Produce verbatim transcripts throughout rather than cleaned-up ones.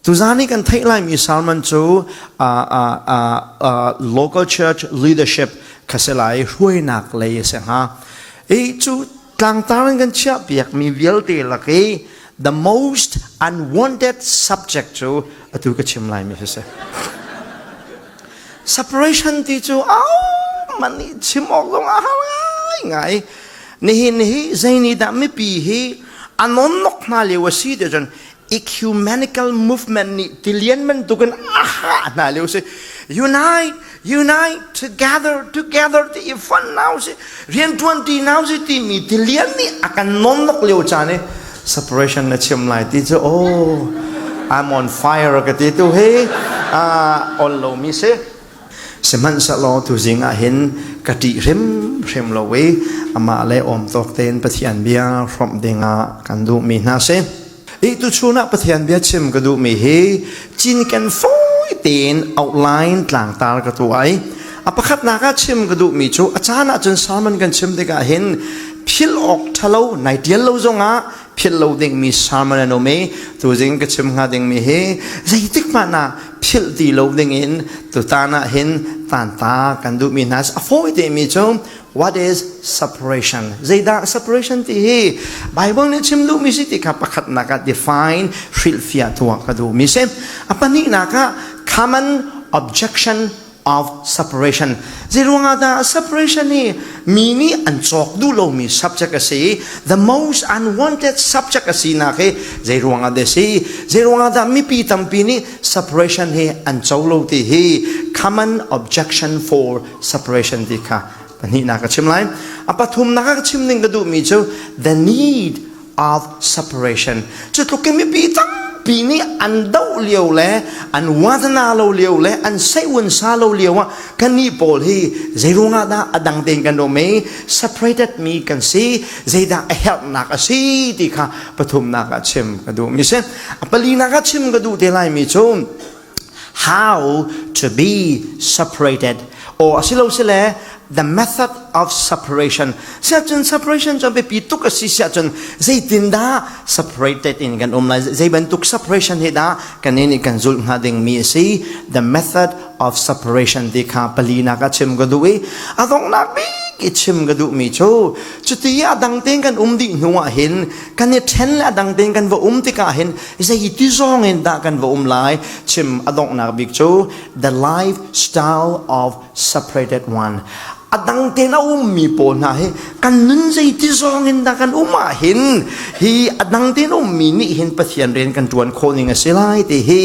Tuzan hi kan theih lai mi sermon cu, ah, ah, ah, ah, local church leadership kha si lai, hruainak lei a si hnga. Ei cu tlangtar in kan chiahpiak mi vialte lak i the most unwanted subject cu atu ka chim lai mi si. Separation ti cu, au, man i chim awk zong a hau ngai ngai. Nihin hi, zei ni dah mipi hi a nonnok hna lio a si ti cun, ecumenical movement nih tilian bantukin a hah hna lio si. Unite, unite, together, together ti i fon nau si. Rianṭuan ti nau si timi tilian nih a kan nonnok lio caan i separation na chim lai ti cu, oh, I'm on fire ka ti tu hi, ah, on lo mi si. Sihmanhsehlaw tuzing ah hin ka ṭih hrimhrim lo i amah le awm tawk tein Pathian bia hrawmh dingah kan duhmi hna si. I tuchun ah Pathian bia chim ka duhmi hi cinken fawi tein outline tlangtar ka tuah i a pakhatnak ah chim ka duhmi cu a caan ah cun sermon kan chim tikah hin philh awk ṭha lo, nai ṭial lo zongah philh lo dingmi sermon an um i, tuzing ka chim hnga dingmi hi zeitik hmanh ah philh ti lo dingin tutan ah hin tanta kan duhmi hna a fawi timi cu, what is separation? Zeidah separation ti hi Bible nih chim duhmi si ti kha pakhatnak ah define, hrilhfiah tuah ka duhmi si. A pahnihnak ah common objection of separation. Zeiruangah dah separation hi mi nih an cawk duh lomi subject a si, the most unwanted subject a sinak hi zeiruangah dah si? Zeiruangah dah mipi tampi nih separation hi an co lo ti hi common objection for separation ti kha pahnihnak a chim lai. A pathumnak a ka chim ning ka duhmi cu the need of separation. Cutluk in mipi tampi nih an doh lio le an watna lo lio le an seihunsa lo lio ah kannih pawl hi zeiruangah dah a dang tein kan um i separated mi kan si, zeidah a herhnak a si ti kha pathumnak ah chim ka duhmi si. A palinak ah chim ka duh te lai mi cu how to be separated, aw, a si lo si le the method of separation. Siahcun separation cu a biapi tuk a si siahcun zeitindah separated in kan um lai? Zei bantuk separation hi dah kan nih kan zulh hnga dingmi a si? The method of separation ti kha palinak a chim ka duh i a donghnak bik i chim ka duhmi cu cuti a dang tein kan um dih hnu ah hin kan i ṭhen le a dang tein kan va um tikah hin zei ti zong in dah kan va um lai? Chim a donghnak bik cu the lifestyle of separated one. A dang tein a ummi pawl hna hi kan nun zei ti zong in dah kan um ah hin hi a dang tein ummi nih hin Pathian rian kan ṭuan khawh ning a si lai ti hi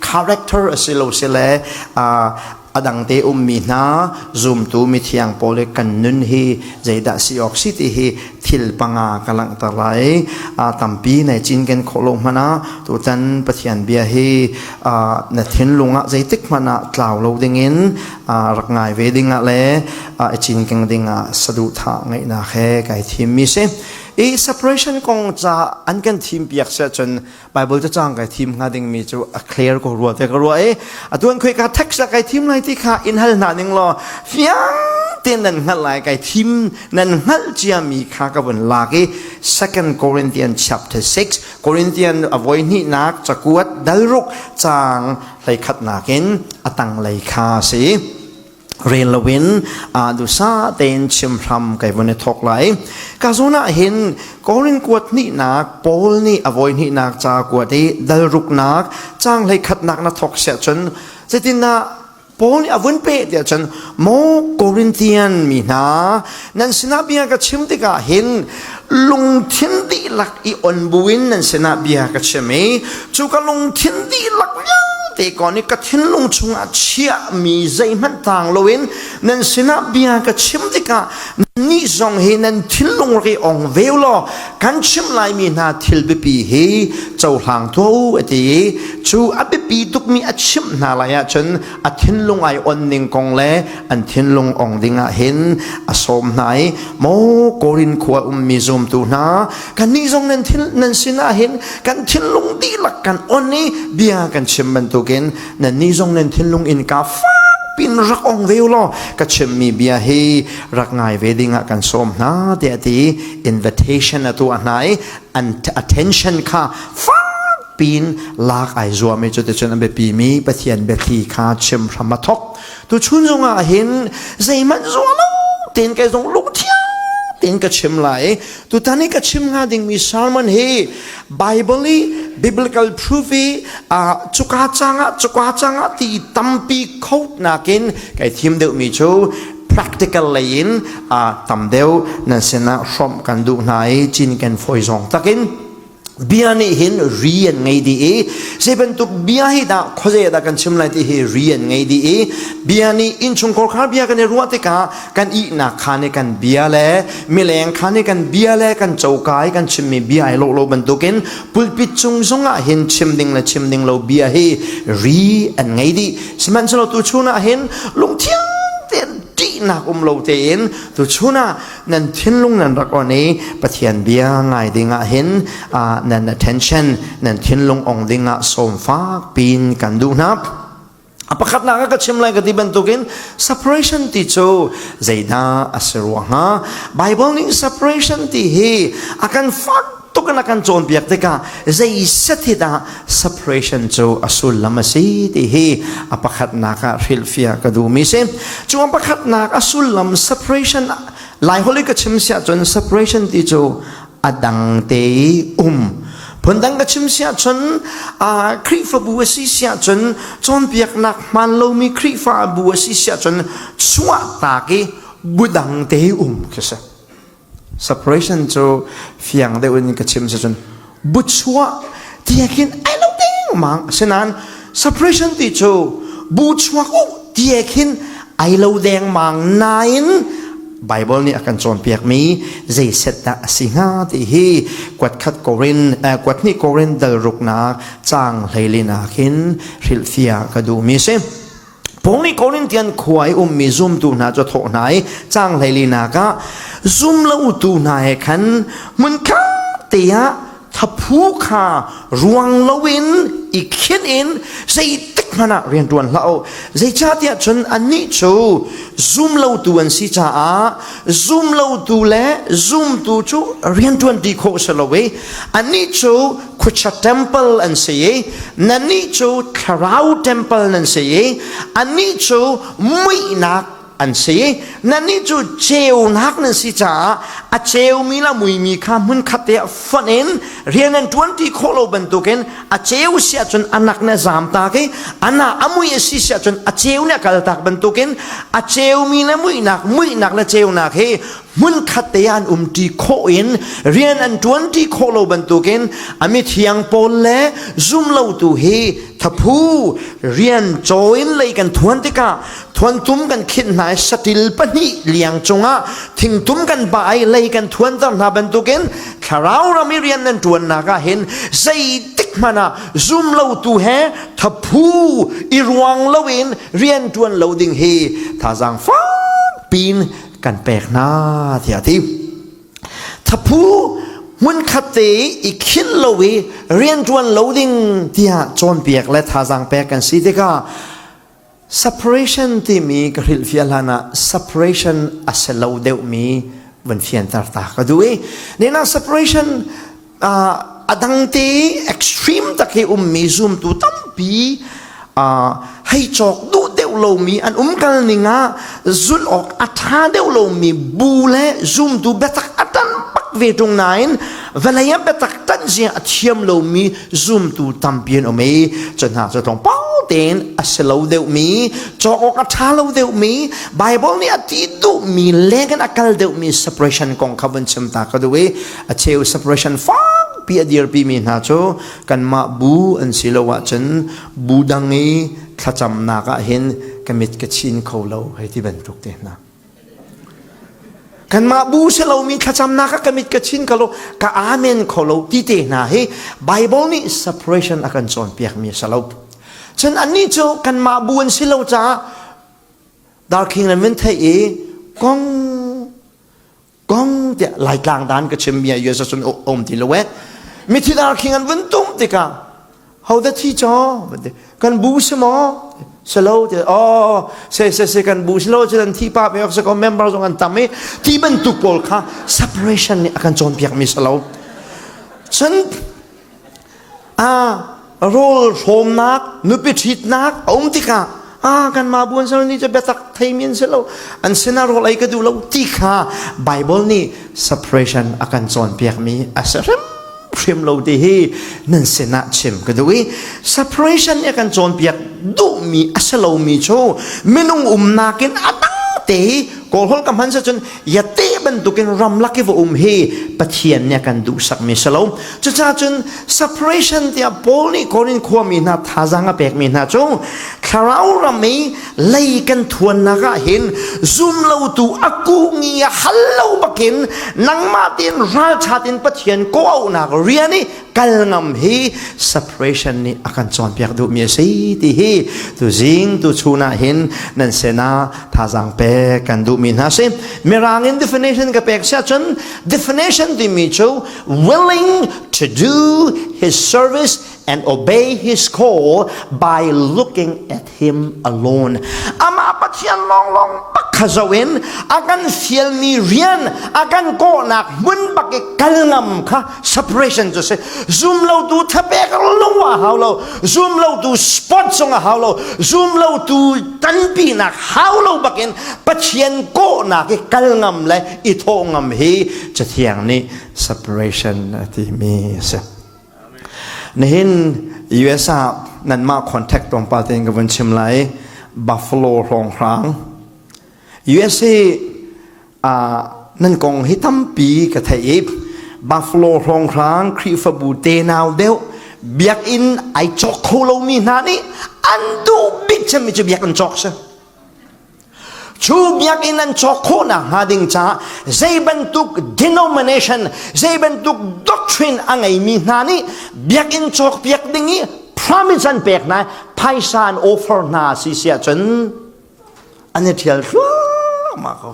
character a si lo si le, aa, a dang te ummi hna zumtu mithiang pawl i kan nun hi zeidah si awk si ti hi thil panga ka langhter lai. Aa, tampi na i cinken khawh lo hmanh ah tutan Pathian bia hi, aa, na thinlung ah zeitik hmanh ah tlau lo dingin, aa, rak ngai ve dingah le, aa, i cinkeng dingah saduhthah ngeihnak he ka i thimmi si. I separation kong ca an kan thim piak si ahcun Bible cacang ka i thim hnga dingmi cu a clear ko ruah te ka ruah i a tuan khuika text ah ka i thim lai ti kha in hal hna ning law, fiang tein nan hngalh lai, ka i thim nan hngalh ciami kha ka vun lak i Second Corinthians chapter six, Corinthian a voi hnihnak cakuat dal ruk cang hleikhatnak in a tanglei kha a si. Rel loin, aa, duhsah tein chimhram kei vun i thawk lai. Ka zun ah hin Korin kuat hnihnak, Paul nih a voi hnihnak ca kuat i dal ruknak cang hleikhatnak na thawk si ahcun, zeitindah Paul nih a vun peh tiah cun, maw Corinthian mi hna, nan sinah bia ka chim tikah hin lungthin dihlak i on buin nan sinah bia ka chim i, cu ka lungthin dihlak vialte kong i ka thinlung chungah chiahmi zeihmanh tang loin nan sinah bia ka chim tikah nannih zong hi nan thinlung rak i ong ve u law, kan chimh laimi hna thil biapi hi cohlang tuah u, a ti i, cu a biapi tukmi a chimh hna lai ahcun a thinlung aa on ning kong le an thinlung ong dingah hin a sawm hna i, maw Korin khua ummi zumtu hna, kannih zong nan thin, nan sinah hin kan thinlung dihlak kan on i bia kan chim bantukin nannih zong nan thinlung innka fakpi in rak ong ve u law, ka chimmi bia hi rak ngai ve dingah kan sawm hna, tiah a ti. Invitation a tuah hna i an attention kha fak pin lak ai zuam i, cuticun a biapimi Pathian biathli kha chim hram a thok. Tuchun zongah hin zeihmanh zuah lo tein kei zong lungthiang tein ka chim lai. Tutan i ka chim hnga dingmi sermon hi Bible i biblical proof i, aa, cuka cangah, cuka cangah ti tampi khot nakin kei thim deuhmi cu practical lei in, aa, tam deuh nan sinah hrawmh kan duh hna i, cin kan fawi zong takin bia nih hin ri an ngei dih i, zei bantuk bia hi dah khuazei ah dah kan chim lai ti hi ri an ngei dih i, bia nih innchungkhar bia kan i ruah tikah kan ihnak khan i kan bia le mileng khan i kan bia le kan coka i kan chimmi bia ai lo lo bantukin pulpit cung zongah hin chim ding le chim ding lo bia hi ri an ngei dih. Sihmanhsehlaw tuchun ah hin lungthiang tein ṭihnak um lo tein tuchun ah nan thinlung nan rak on i Pathian bia ngai dingah hin, aa, nan attention, nan thinlung ong dingah sawmfak pin kan duh hna. A pakhatnak ah ka chim lai ka ti bantukin separation ti cu zeidah a si ruang hnga? Bible nih separation ti hi a kan fak tuk in a kan cawnpiak tikah zei set hi dah separation cu a sullam a si ti hi a pakhatnak ah hrilhfiah ka duhmi si. Cu a pakhatnak a sullam separation, Lai holh i ka chim si ahcun separation ti cu a dang te i um. Phundang ka chim si ahcun, aa, Khrihfabu a si si ahcun cawnpiaknak hmaan lomi Khrihfabu a si si ahcun chuahtak i bu dang te i um khi si. Separation cu fiang deuh in ka chim si cun, bu chuah ti khin ai lo dengmang. Asinain separation ti cu bu chuak uh ti khin ai lo dengmang nain Bible nih a kan cawnpiakmi zei set dah a si hnga ti hi kuatkhat Korin, eh, kuathnih Korin dal ruknak cang hleilinak hin hrilhfiah ka duhmi a si. Paul nih Korintian khua i ummi zumtu hna cu a thawh hna i, cang hleilinak ah zumlotu hna he khan hmunkhat te ah thaphu kha ruang loin i khinh in zeitik hmanh ah rianṭuan hlah u. Zeicahtiah cun annih cu zumlotu an si caah zumlotu le zumtu cu rianṭuan ṭi khawh si lo i, annih cu khuacha temple an si i, nannih cu thlarau temple nan si i, annih cu muihnak an si i, nannih cu ceunak nan si caah a ceumi le a muimi kha hmunkhat te ah fonh in rian an ṭuan ṭi khawh lo bantukin a ceu si ahcun a nak nih a zamtak i, a nak a muih a si si ahcun a ceu nih a kaltak bantukin a ceumi le muihnak, muihnak le ceunak hi hmunkhat te ah an um ṭi khawh in rian an ṭuan ṭi khawh lo bantukin a mithiang pawl le zumlotu hi thaphu rian caw in lei kan thuan tikah thuantum kan khinh hna i saṭil pahnih liang cungah thingtum kan bah i lei kan thuanter hna bantukin thlarau ram i rian nan ṭuannak ah hin zeitik hmanh ah zumlotu he thaphu i ruang loin rian ṭuan lo ding hi thazaang fakpi in kan pek hna, tiah a ti. Thaphu hmunkhat te i khinh lo i rianṭuan lo ding tiah cawnpiak le thazaang pek kan si tikah separation timi ka hrilhfiah hlan ah separation a si lo deuhmi van fianter ta ka duh i, nena separation, aa, a dangte extreme tak i ummi zumtu tampi, aa, hei cawk duh deuh lomi an um kal ning ah zulh awk a ṭha deuh lomi bu le zumtu biatak a ṭan bak ve ṭung nain vawlei ah biatak ṭanhzia a thiam lomi zumtu tampi an um i, cu hna cu tlawmpal tein a si lo deuhmi, cawk awk a ṭha lo deuhmi, Bible nih a ti duhmi leng in a kal deuhmi separation kong kha van chim ta ka duh i, a cheu separation fakpi a dirpi mi hna cu kanmah bu an si lo ahcun bu dang i thlacamnak ah hin ka mit ka chin kho lo hei ti bantuk te hna. Kanmah bu si lomi thlacamnak ah ka mit ka chin kho lo, ka amen kho lo ti te hna hi Bible nih separation a kan cawnpiakmi a si lo. Cun annih cu kanmah bu an si lo caah darkhing an van theih i kong kong tiah Laitlang dan ka chimmi ah U S A cun a um ti lo eh. Mithi darkhing an vun tum tikah, "Ho dah thi caw?" Kan bu si maw? Si lo tiah, "Oh, si, si, si, kan bu si lo, cun an thi pah ve awk si ko, member zong an tam i," ti bantuk pawl kha separation nih a kan cawnpiakmi si lo. Cun a, rawl hrawmnak, nupi ṭhitnak a um tikah, a, kanmah buanser nih cu biatak theimi an si lo, an sinah rawl ei ka duh lo ti kha Bible nih separation a kan cawnpiakmi a si hrimhrim lo ti hi nan sinah chim ka duh i, separation nih a kan cawnpiak duhmi a si lomi cu minung umnak in a dangte hi Kawlholh ka hmanhsehlaw cun, yate bantukin ramlak i va um hi Pathian nih a kan duhsakmi si lo. Cucaah cun separation tiah Paul nih Korin khuami hna thazaang a pekmi hna cu, thlarau ram i lei kan thuannak ah hin zumlotu a kuhni a hal lo bakin nangmah tein ralṭha tein Pathian kawh auhnak rian i kal ngam hi separation nih a kan cawnpiak duhmi a si ti hi tuzing tuchun ah hin nan sinah thazaang pek kan duhmi hna a si. Mirang in definition ka pek si ahcun, definition timi cu willing to do his service and obey his call by looking at him alone. Amah Pathian lawnglawng pakhat zoh in a kan fialmi rian a kan kawhnak hmun bak i kal ngam kha separation cu si. Zumlotu thapek lo a hau lo, zumlotu sport zong a hau lo, zumlotu tanpinak hau lo bakin Pathian kawhnak i kal ngam le i thawh ngam hi Cathiang nih separation a timi a si. Nihin U S ah nanmah contact tlawmpal tein ka vun chim lai. Buffalo hrawnghrang. U S hi, aa, nan kong hi tampi ka theih i, Buffalo hrawnghrang Khrihfabu tenau deuh biakinn aa cawk kho lomi hna nih an duh bik cemmi cu biakinn cawk si. Cu biakinn an cawk khawh nakhnga ding caah zei bantuk denomination, zei bantuk doctrine a ngeimi hna nih biakinn cawkpiak ding i promise an pek hna, phaisa an offer hna a si si ahcun an i ṭhial hluahmah ko.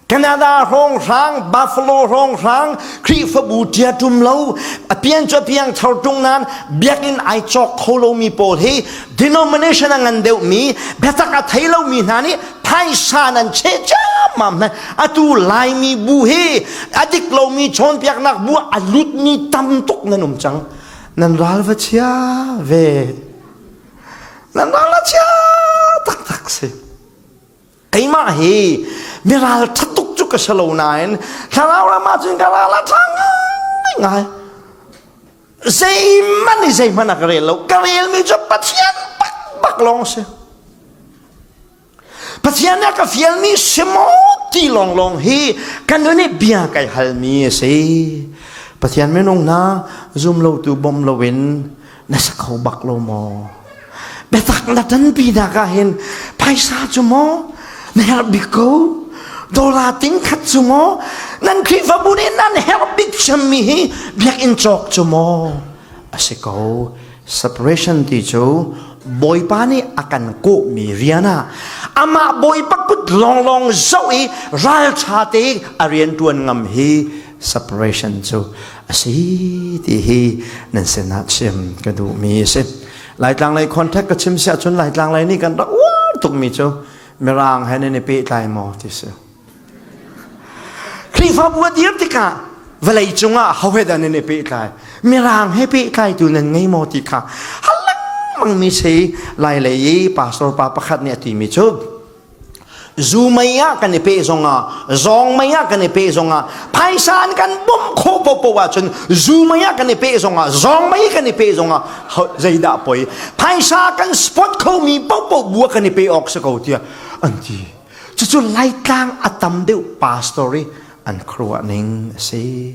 Canada hrawnghrang, Buffalo hrawnghrang, Khrihfabu ṭiaṭum lo, a pian cu a piang thar ṭung nain biakinn aa cawk kho lomi pawl hi denomination a ngan deuhmi, biatak a thei lomi hna nih phaisa nan cheh ciammam hna. Atu Laimi bu hi a dik lomi cawnpiaknak bu a lutmi tam tuk nan um cang. Nan ral va chia ve. Nan ral va chia taktak si. Keimah hi miral ṭha tuk cu ka si lo nain, thlarau ram ahcun ka ral a ṭha ngaingai. Zeihmanh i zeihmanh a ka rel lo. Ka relmi cu Pathian bakbak lawng a si. Pathian nih a ka fialmi si maw ti lawnglawng hi ka nun i bia kai halmi a si. Pathian minung hna, zumlotu bawmh loin na si kho bak lo maw? Biatak na tanpinak ah hin phaisa cu maw na herh bik ko? Dollar ting khat cu maw nan Khrihfabu nih nan herh bik cemmi hi biakinn cawk cu maw? A si ko. Separation ti cu Bawipa nih a kan kawhmi rian ah amah Bawipa kut lawnglawng zoh i ralṭha te a rianṭuan ngam hi separation cu a si ti hi nan sinah chim ka duhmi a si. Laitlang lei contact ka chim si ahcun Laitlang lei nih kan rak uar tukmi cu Mirang he nan i pehtlai maw ti si. Khrihfabu a dir tikah vawlei cungah ho he dah nan i pehtlai? Mirang he pehtlaitu nan ngei maw ti kha ha lengmangmi si. Lai lei i pastor pa pakhat nih a timi cu, zu mei ah kan i peh zongah, zawng mei ah kan i peh zongah, phaisa an kan bawmh khawh pohpoh ahcun zu mei ah kan i peh zongah, zawng mei kan i peh zongah, ho-, zeidah poi? Phaisa kan spot khomi pohpoh bu ah kan i peh awk si ko tiah an ti. Cucu Laitlang a tam deuh pastor i an khuaruah ning a si.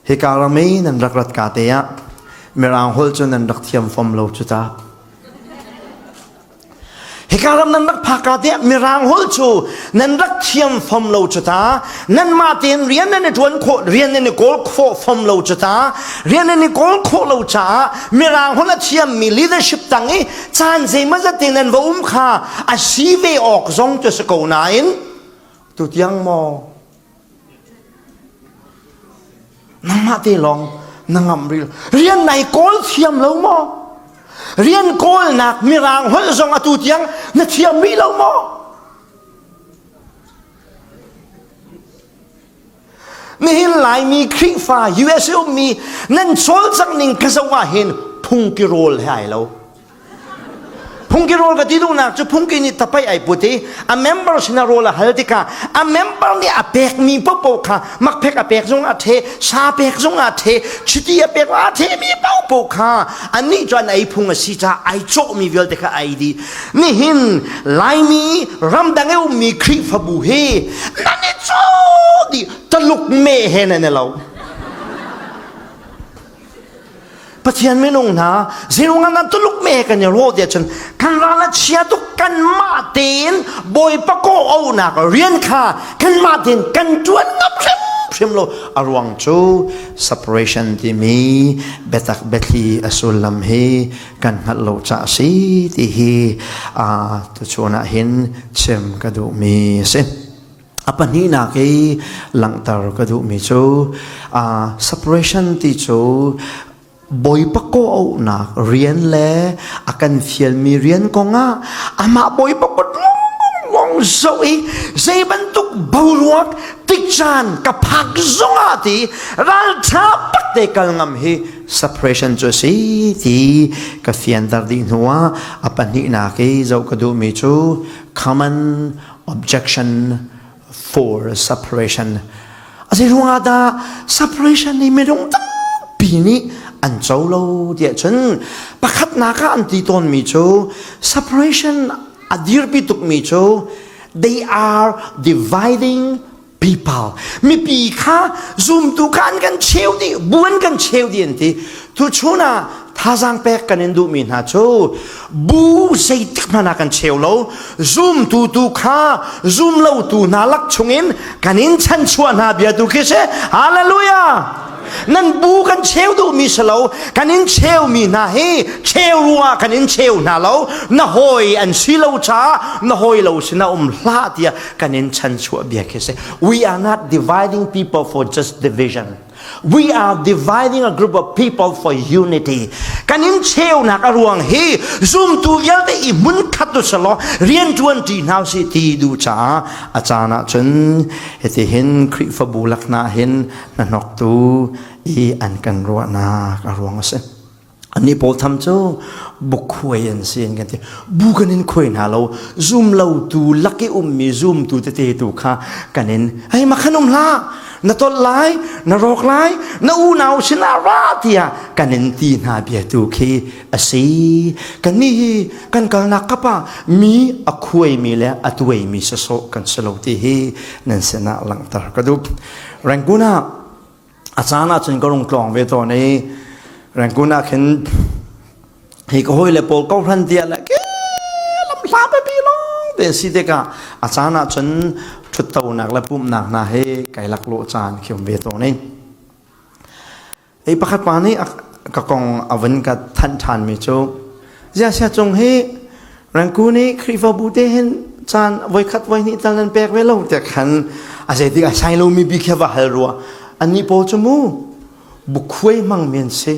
Hika ram i nan rak rat ka te ah Mirang holh cu nan rak thiam fom lo cu ta. Hika ram nan rak phak ka te ah Mirang holh cu nan rak thiam fom lo cu ta. Nanmah tein rian nan i ṭuan khawh, rian nan i kawl khawh fom lo cu ta. Rian nan i kawl khawh lo caah Mirang holh a thiammi leadership tang i caan zeimawzat te nan va um kha a si ve awk zong cu si ko nain, tu tiang maw? Nangmah te lawng na ngamh rih lo. Rian na i kawl thiam lo maw? Rian kawlnak Mirang holh zong atu tiang na thiam rih lo maw? Nihin Laimi Khrihfa U S A ummi nan cawlcang ning ka zoh ah hin phungki rawl he ai lo. Phungki rawl ka ti duhnak cu phungki nih tapai ai put i a member sin a rawl a hal tikah a member nih a pekmi pohpoh kha makphek a pek zong a ṭhe, sa pek zong a ṭhe, chiti a pek a ṭhemi pohpoh kha annih cu an ei phung a si caah ai cawhmi vialte kha ai dih. Nihin Laimi ramdang i ummi Khrihfabu hi nan i cawh dih, taluk meh he nan i lo. Pathian minung hna, zeiruangah nan tuluk meh kan i rawh tiah cun, kan ral a chia tuk kanmah tein Bawipa kawhnak rian kha kanmah tein kan ṭuan ngam hrimhrim lo. A ruang cu separation timi biatak biathli a sullam hi kan hngalh lo caah a si ti hi, aa, tuchun ah hin chim ka duhmi a si. A pahnihnak i langhter ka duhmi cu, aa, separation ti cu Bawipa kawhnak rian le a kan fialmi rian kongah amah Bawipa kut lawnglawng zoh i zei bantuk boruak tikcaan ka phak zongah ti ralṭha pakte kal ngam hi separation cu a si ti ka fianter dih hnuah a pahnihnak i zoh ka duhmi cu common objection for separation. A zeiruangah dah separation nih minung tampi nih an co lo tiah cun pakhatnak ah an ti tawnmi cu separation a dirpi tukmi cu they are dividing people. Mipi kha zumtu kha an kan cheu dih, bu an kan cheu dih an ti. Tuchun ah thazaang pek kan in duhmi hna cu bu zeitik hmanh ah kan cheu lo. Zumtu tu kha zumlotu hna lak chungin kan in chanchuah hna bia tu khi si. Hallelujah! Nan bu kan cheu duhmi si lo, kan in cheumi hna hi cheu ruangah kan in cheu hna lo. Na hawi an si lo caah na hawi lo sinah um hlah tiah kan in chanchuah bia khi si. We are not dividing people for just division. We are dividing a group of people for unity. Kan in cheunak a ruang hi zumtu vialte i hmun khat tu si law, rianṭuan ṭi hna usih ti duh caah a caan ahcun hitihin Khrihfabu lak hna hin hnahnoktu i an kan ruahnak a ruang a si. Annih pawl tham cu bu khuai an si, an kan ti. Bu kan in khuai hna lo. Zumlotu lak i ummi zumtu tete tu kha kan in, "Hei, makhan um hlah, na tolh lai, na rawk lai, na unau sinah ra," tiah kan in ti hna bia tu khi a si. Kannih hi kan kalnak kap ah mi a khuaimi le a tuaimi sasawh kan si lo ti hi nan sinah langhter ka duh. Rangoon ah a caan ahcun ka rung tlawng ve tawn i, Rangoon ah khin hi ka hawile pawl ko hran tiah le ke lam hla pipi lawng te si tikah a caan ahcun ṭhuttonak le pumhnak hna hi kai laklawh caan khi um ve tawn i, ei pakhat pa nih a, ka kong a vun ka thanh ṭhanmi cu, "Ziasia cung hi Rangoon i Khrihfabu te hin caan voikhat voihnih tal nan pek ve lo," tiah khan a zeitik a sai lomi bik hi va hal rua. Annih pawl cu mu, bu khuai hmang men si.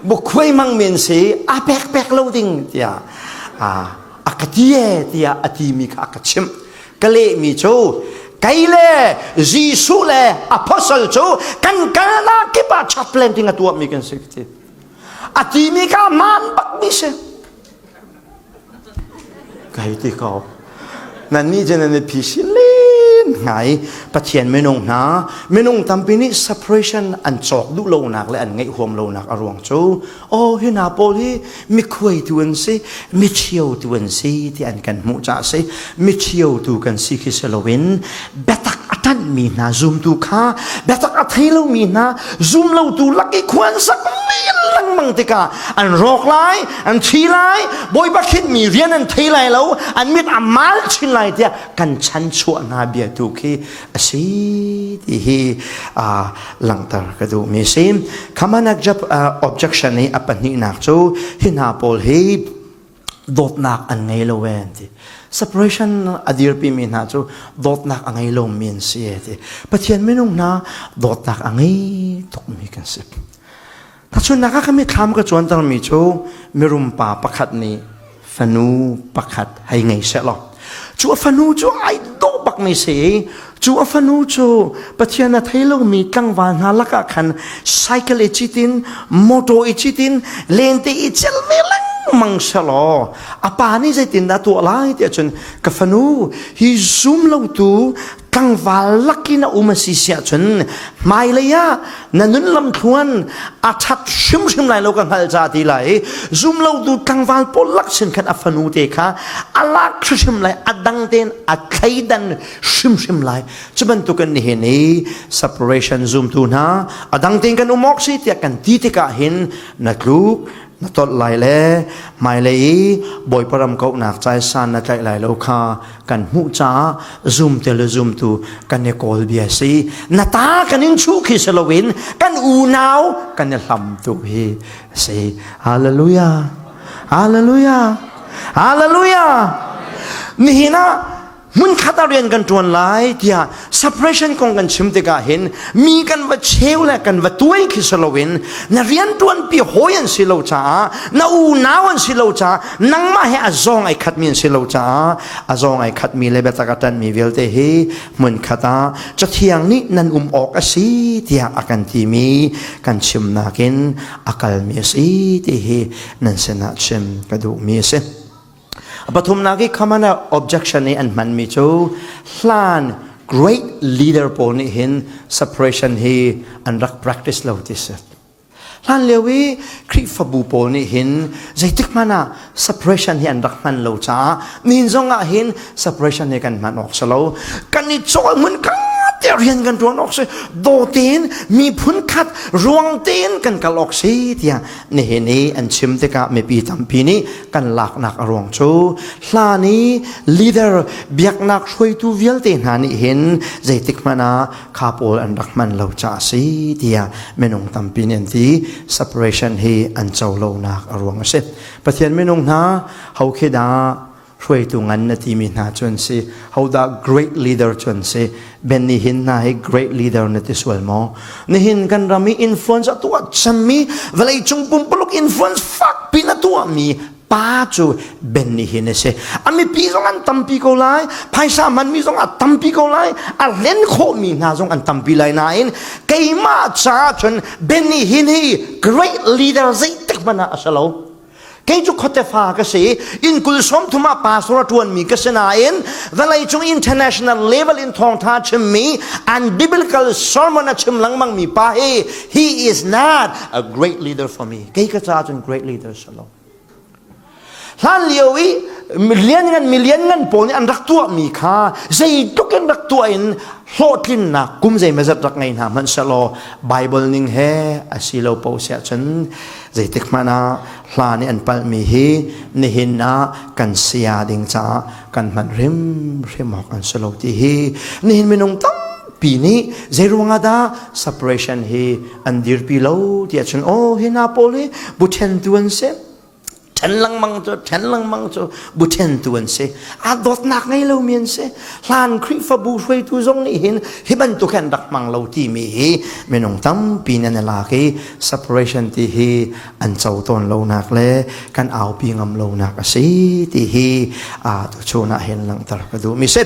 Bu khuai hmang men si, a pek pek lo ding, tiah, a, a ka ti e, tiah a timi kha a ka chimh. Ka lehmi cu, kei le Jesuh le apostle cu kan kalnak kip ah chaplain ding a tuahmi kan si, ka ti. A timi kha man bakmi si. Ka hei ti ko. Nannih cun nan i phi si len hnga i Pathian minung hna, minung tampi nih separation an cawk duh lonak le an ngeih huam lonak a ruang cu, aw, hi hna pawl hi mikhuaitu an si, michiotu an si, ti an kan hmuh caah a si. Michiotu kan si khi si loin, biatak a ṭanhmi hna zumtu kha, biatak a thei lomi hna zumlotu lak i khuansak men lengmang tikah an rawk lai, an thi lai, Bawipa khinhmi rian an thei lai lo, an mit a mal chin lai tiah kan chanchuah hna bia tu khi a si ti hi, aa, langhter ka duhmi a si. Common objec-, aa, objection i a pahnihnak cu hi hna pawl hi dawtnak an ngei lo e an ti. Separation a dirpimi hna cu dawtnak a ngei lomi an si e ti. Pathian minung hna dawtnak a ngei tukmi kan si. Hnachuannak ah ka mitthlam ka cuantermi cu mirumpa pakhat nih fanu pakhat hei ngei sehlaw, cu a fanu cu aa dawh bak mi si. Cu a fanu cu Pathian a thei lomi tlangval hna lakah khan cycle i cit in, motor i cit in, lente i celmi lengmang selaw, a pa nih zeitindah tuah lai tiah cun, ka fanu, hi zum lotu tlangval lakin a um a si si ahcun, hmailei ah na nun lam thluan a ṭhat hrimhrim lai lo ka hngalh caah ti lai. Zum lotu tlangval pawl lak sin khan a fanu te kha a lak hrimhrim lai, a dang tein a thleidan hrimhrim lai. Cu bantukin nihin i separation zumtu hna a dang tein kan um awk si tiah kan ti tikah hin na tluk na tolh lai le hmailei i Bawipa ram kohnak caisan na tlaih lai lo kha kan hmuh caah zumtu le zumtu kan i kawl bia si. Na ta kan in chuh khi si loin kan unau kan i hlamtu hi a si. Hallelujah! Hallelujah! Hallelujah! Nihin ah hmunkhat ah rian kan ṭuan lai tiah separation kong kan chim tikah hin mi kan va cheu le kan va tuai khi si loin na rianṭuanpi hawi an si lo caah, na unau an si lo caah, nangmah he a zawng ai khatmi an si lo caah, a zawng ai khatmi le biatak a ṭanmi vialte hi hmunkhat ah Cathiang nih nan um awk a si tiah a kan timi kan chimnak in a kalmi a si ti hi nan sinah chim ka duhmi a si. A pathumnak i common objection i an hmanmi cu hlan great leader pawl nih hin separation hi an rak practice lo ti si. Hlan lio i Khrihfabu pawl nih hin zeitik hmanh ah separation hi an rak hman lo caah nihin zong ah hin separation hi kan hman awk si lo. Kan i cawi hmun khat te rian kan ṭuan awk si. Dawten, miphun khat ruang tein kan kal awk si tiah nihin i an chim tikah mipi tampi nih kan laknak a ruang cu hlan i leader, biaknak hruaitu vialte hna nih hin zeitik hmanh ah kha pawl an rak hman lo caah a si tiah minung tampi nih an ti. Separation hi an co lonak a ruang a si. Pathian minung hna, ho khi dah hruaitu ngan na timi hna cu an si, hodah great leader cu an si. Benny Hinn hna hi great leader na ti sual maw? Nihin kan ram i influence a tuah cemmi, vawleicung pumpuluk influence fakpi na tuahmi pa cu Benny Hinn a si. A mipi zong an tampi ko lai, phaisa hmanmi zong a tampi ko lai, a hlen khawhmi hna zong an tampi lai nain, keimah caah cun Benny Hinn hi great leader zeitik hmanh ah a si lo. Kei cu khuate fa ka si, inn kul sawmthum ah pastor a ṭuanmi ka si nain, vawleicung international level in thawngṭha a chimmi, unbiblical sermon a chim lengmangmi pa hi, he is not a great leader for me. Kei ka caah cun great leader si lo. Hlan lio i lianngan, milianngan pawl nih an rak tuahmi kha zeitluk in rak tuah in hlawhtlinnak kum zeimawzat rak ngei hna hmanh sehlaw, Baibal ning he a si lo paoh si ahcun, zeitik hmanh ah hla nih an palhmi hi nihin ah kan si aa ding caah kan hmanh hrimhrim awk an si lo ti hi nihin minung tampi nih zei ruangah dah separation hi an dirpi lo ti ahcun, aw, hi hna pawl hi bu ṭhentu an si. Ṭhen lengmang cu, ṭhen lengmang cu, bu ṭhentu an si. Aa dawtnak ngei lomi an si. Hlan Khrihfabu hruaitu zong nih hin hi bantuk he an rak hmang lo timi hi minung tampi nih an i lak i separation ti hi an co tawn lonak le kan aupi ngam lonak a si ti hi, aa, tuchun ah hin langhter ka duhmi si.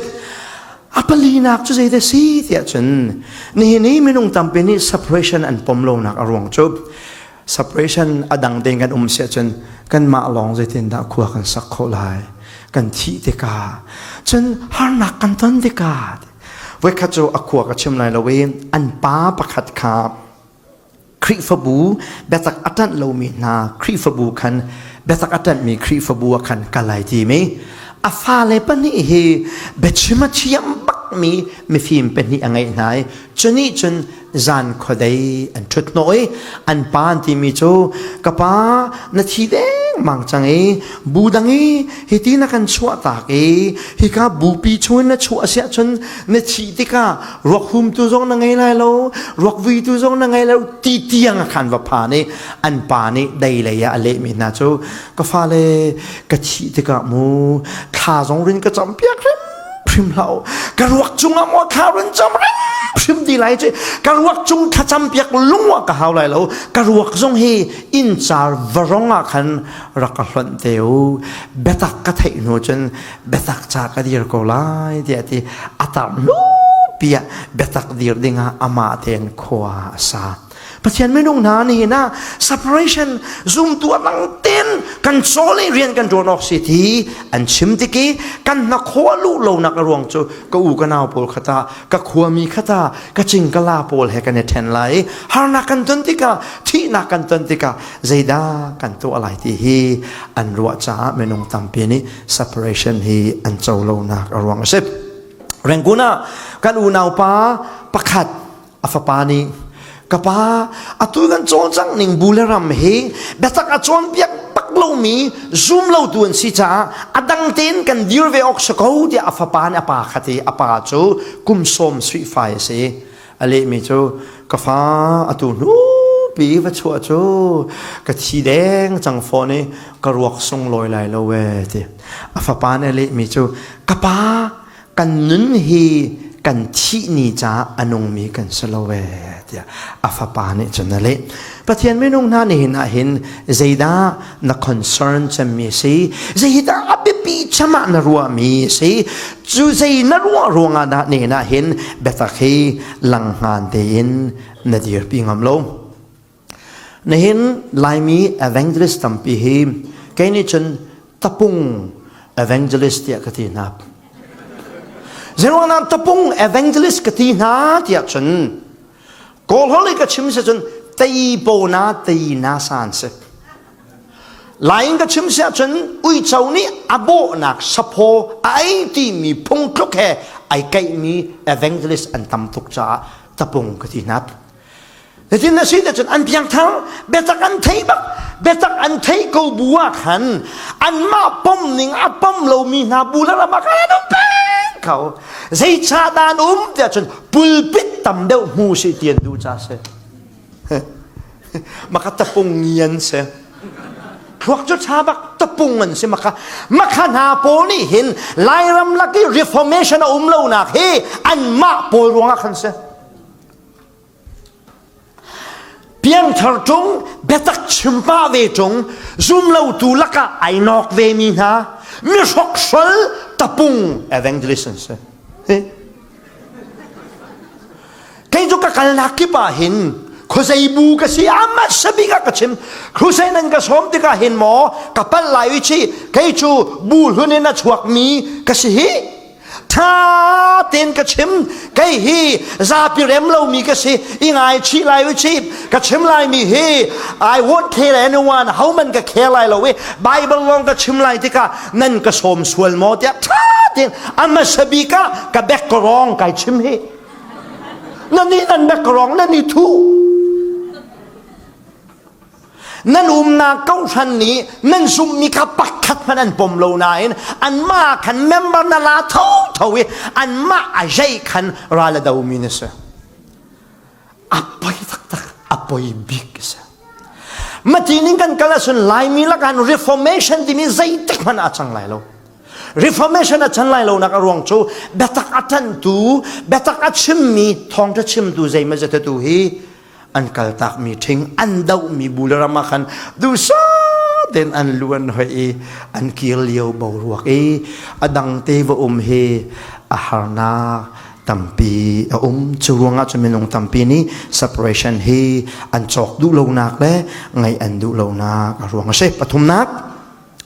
A palinak cu zeidah si tiah cun, nihin i minung tampi nih separation an pom lonak a ruang cu, separation a dang tein kan um si ahcun, kanmah lawng zeitindah khua kan sak khawh lai? Kan thih tikah cun harnak kan ton tikah, voikhat cu a khua ka chim lai lo i, an pa pakhat kha Khrihfabu biatak a ṭanh lomi hna, Khrihfabu khan biatak a ṭanhmi Khrihfabu ah khan kal lai timi a fale pahnih hi biachim a thiam bakmi mifim pahnih a ngeih hna i, cu nih cun zan khuadei an ṭhuthnawh i, an pa an timi cu, "Ka pa, na thi dengmang cang i, bu dang i hiti na kan chuahtak i, hika bupi chungin na chuah a si ahcun na thih tikah ruak humtu zong na ngei lai lo, ruak vuitu zong na ngei lai lo," ti tiang a khan va phan i, an pa nih dei lei ah a lehmi hna cu, "Ka fale, ka thih tikah mu, thla zong rin ka campiak hrim hrim hlah uh. Ka ruak cungah maw thla run cam hrim hrim ti lai ci. Ka ruak cung thlacam piak lung uh ah ka hau lai lo. Ka ruak zong hi inn car varong ah khan rak ka hlonh te uh. Biatak ka theih hnu cun biatak ca ka dir ko lai, tiah ti. A tar hnupi ah biatak dir dingah amah tein khua a sa. Pathian minung hna nihin ah separation, zumtu a dang tein kan cawl i rian kan ṭuan awk si ti an chim tik i kan hnakhua luh lonak a ruang cu ka u ka nau pawl khat ah, ka khuami khat ah, ka cing ka la pawl he kan i ṭhen lai. Harnak kan ton tikah, thihnak kan ton tikah, zeidah kan tuah lai ti hi an ruah caah minung tampi nih separation hi an co lonak a ruang a si. Rangoon ah kan unaupa pakhat a fapa nih, "Ka pa, atu kan cawlcangh ning bu le ram hi biatak a cawnpiak bak lomi zum lotu an si caah a dang tein kan dir ve awk si ko," tiah a fapa nih a pa khat hi. A pa cu kum sawm sui fai a si. A lehmi cu, "Ka fa, atu hnupi va chuah cu ka thi deng cang fawn i ka ruak sung lawi lai lo e," ti. A fapa nih a lehmi cu, "Ka pa, kan nun hi kan thih ni caah a nungmi kan si lo e," tiah a fapa nih cun a leh. Pathian minung hna nihin ah hin zeidah na concern cemmi a si? Zeidah a biapi cem ah na ruahmi a si? Cu zei na ruah ruangah dah nihin ah hin biatak hi langhngan tein na dirpi ngam lo? Nihin Laimi evangelist tampi hi kei nih cun tapung evangelist tiah ka ti hna. Zeiruangah tapung evangelist ka ti hna tiah cun, Kawl holh i ka chim si cun tei pona tei na san si. Lai in ka chim si ahcun uico nih a bawhnak saphaw a ei timi phungthluk he ai kaihmi evangelist an tam tuk caah tapung ka ti hna. Nitin a si ahcun an piangthar, biatak an theih bak, biatak an theih ko bu ah khan anmah pom ning a pom lomi hna bu le ram ah khan an um peng ko. Zeicahdah an um tiah cun pulpit tam deuh hmu si ti an duh ca si. Maka tapung ngian si. Thluak cu ṭha bak tapung an si maka. Maka hna pawl nih hin Lairam lak i reformation a um lonak hi anmah pawl ruangah khan si. Piangthar ṭung, biatak chim pah ve ṭung, zum lotu lakah ai nawk ve mi hna, mi hrokhral tapung evangelist an si. Hi. Kei cu ka kalnak kip ah hin khuazei bu ka si, a hmasa bik ah ka chim. Crusade nan ka sawm tikah hin maw ka palh lai i chih, kei cu bu hlun in a chuakmi ka si hi. Ṭha tein ka chim. Kei hi zapi rem lomi ka si. I ngaichih lai u chih. Ka chim laimi hi, "I won't kill anyone." Homan ka khel lai lo i Bible lawng ka chim lai tikah nan ka sawm sual maw tiah ṭha tein a hmasa bik ah ka bek ka rawng kai chim hi. Nannih nan bek ka rawng, nannih thuh. Nan umnak kawhhran nih nan zumhmi kha pakhat hmanh an pom lo nain anmah khan member na la thotho i anmah a zeih khan ral a domi na si. A poi taktak, a poi bik a si. Mati ning kan kal ahcun Laimi lakah Reformation timi zeitik hmanh a cang lai lo. Reformation a can lai lonak a ruang cu biatak a ṭanhtu, biatak a chimmi, thawngṭha chimtu zeimawzat atu hi an kaltakmi ṭhing, an dohmi bu le ram ah khan duhsah tein an luan hoih i an kir lio boruak i a dangte va um hi a harnak tampi a um. Cu ruangah cu minung tampi nih separation hi an cawk duh lonak le ngaih an duh lonak a ruang a si. Pathumnak,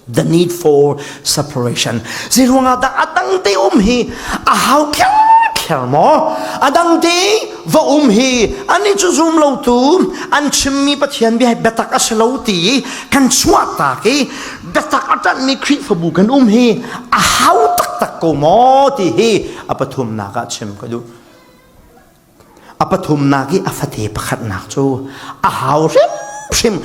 the need for separation. Zeiruangah dah a dangte um hi a hau kherkher maw? A dangte va um hi, annih cu zum lotu an chimmi Pathian bia hi biatak a si lo ti kan chuahtak i biatak a ṭanhmi Khrihfabu kan um hi a hau taktak ko maw ti hi a pathumnak ah chim ka duh. A pathumnak i a fate pakhatnak cu a hau hrimhrim.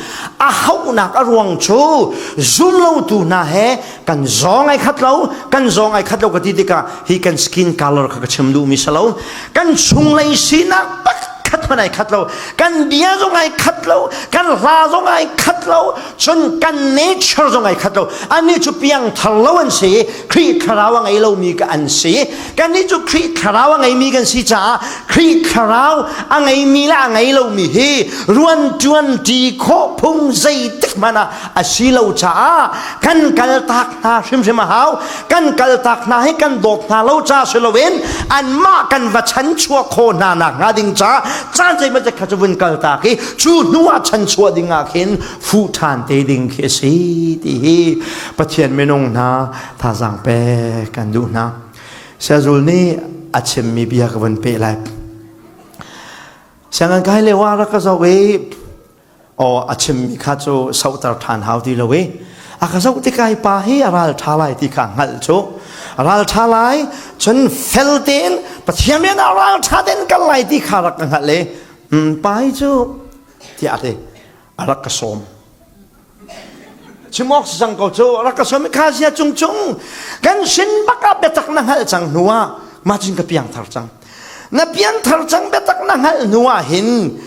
A hauhnak a ruang cu zum lotu hna he kan zawng ai khat lo, kan zawng ai khat lo ka ti tikah hi kan skin color kha ka chim duhmi si lo. Kan chunglei sinak pakhat khat hmanh ai khat lo, kan bia zong ai khat lo, kan hla zong ai khat lo, cun kan nature zong ai khat lo. Annih cu piangthar lo an si, Khrih Thlarau a ngei lomi ka an si. Kannih cu Khrih Thlarau a ngeimi kan si caah, Khrih Thlarau a ngeimi le a ngei lomi hi ruanṭuan ṭi khawh phung zeitik hmanh ah a si lo caah, kan kaltak hna hrimhrim a hau. Kan kaltak hna hi kan dawt hna lo ca si loin, anmah kan va chanchuah khawh hna nakhnga ding caah, caan zeimawzat kha cu vun kaltak i, cu hnuah chanchuah dingah khin fuh ṭhan te ding khi a si, ti hi Pathian minung hna thazaang pek kan duh hna. Siazul nih a chimmi bia ka vun peh lai. Sianginn ka hei lio ah rak ka zoh i, aw, a chimmi kha cu sohter ṭhan hau ti lo i, a ka zoh tikah hi pa hi a ralṭha lai ti kha a hngalh cu. A ralṭha lai, cun fel tein Pathian rian ah ralṭha tein kal lai ti kha rak ka hngalh i, "Um, pa hi cu," tiah a ti, a rak ka sawm. Chim awk si cang ko cu, rak ka sawm i kha zia cungcung kan sin bak ah biatak na hngalh cang hnuah mah cun ka piangthar cang. Na piangthar cang biatak na hngalh hnuah hin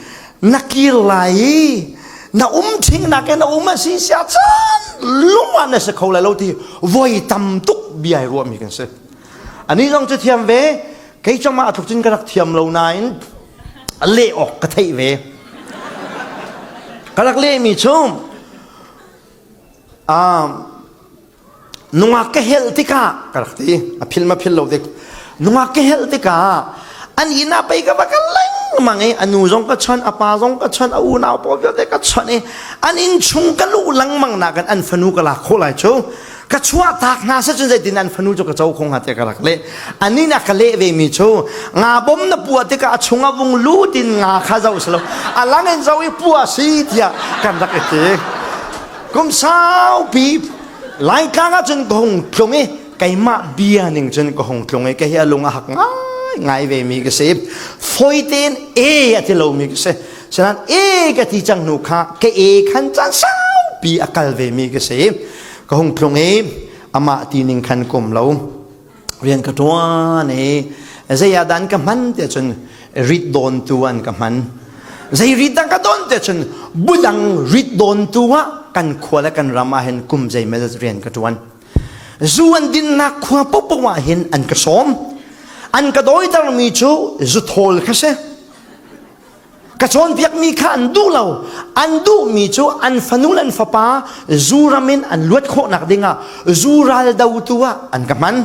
na kir lai i na um ṭhingnak in na um a si sia caan lung ah na si kho lai lo ti voi tam tuk bia i ruahmi kan si. Anih zong cu thiam ve, kei cangmah a tluk cun ka rak thiam lo nain a leh awk ka theih ve. Ka rak lehmi cu, aa, nungak ka helh tikah, ka rak ti, a philh ma philh lo tik. Nungak ka helh tikah an inn ah pei ka va kal lengmang i, a nu zong ka chawnh, a pa zong ka chawnh, a unau pawl vialte ka chawnh i, an inn chung ka luh lengmang nakin an fanu ka lak khawh lai cu. Ka chuahtak hna seh cun zeitin an fanu cu ka co kho hnga tiah ka rak leh. Anih nak ka leh vemi cu, nga bom na puah tikah a chungah vung lut in nga kha zoh si lo, a lang in zoh i puah si tiah kan rak i ti. Kum saupi Laitlang ah cun ka hung tlung i, keimah bia ning cun ka hung tlung i, kei hi a lung a hak ngai ngai vemi ka si. Fawi tein e a ti lomi ka si. Sinain e ka ti cang hnu kha ka e khan caan saupi a kal vemi ka si. Ka hung tlung i, amah ti ning khan ka um lo. Rian ka ṭuan i, zei ah dah an ka hman tiah cun rit dawntu an ka hman. Zei rit dah ka dawn tiah cun budang rit dawntu ah kan khua le kan ram ah hin kum zeimawzat rian ka ṭuan. Zu an dinnak khua paohpaoh ah hin an ka sawm. An ka dawitermi cu zu thawl kha si. Ka cawnpiakmi kha an duh lo. An duhmi cu an fanu le an fapa zu ram in an luat khawhnak dingah zu raldotu ah an ka hman.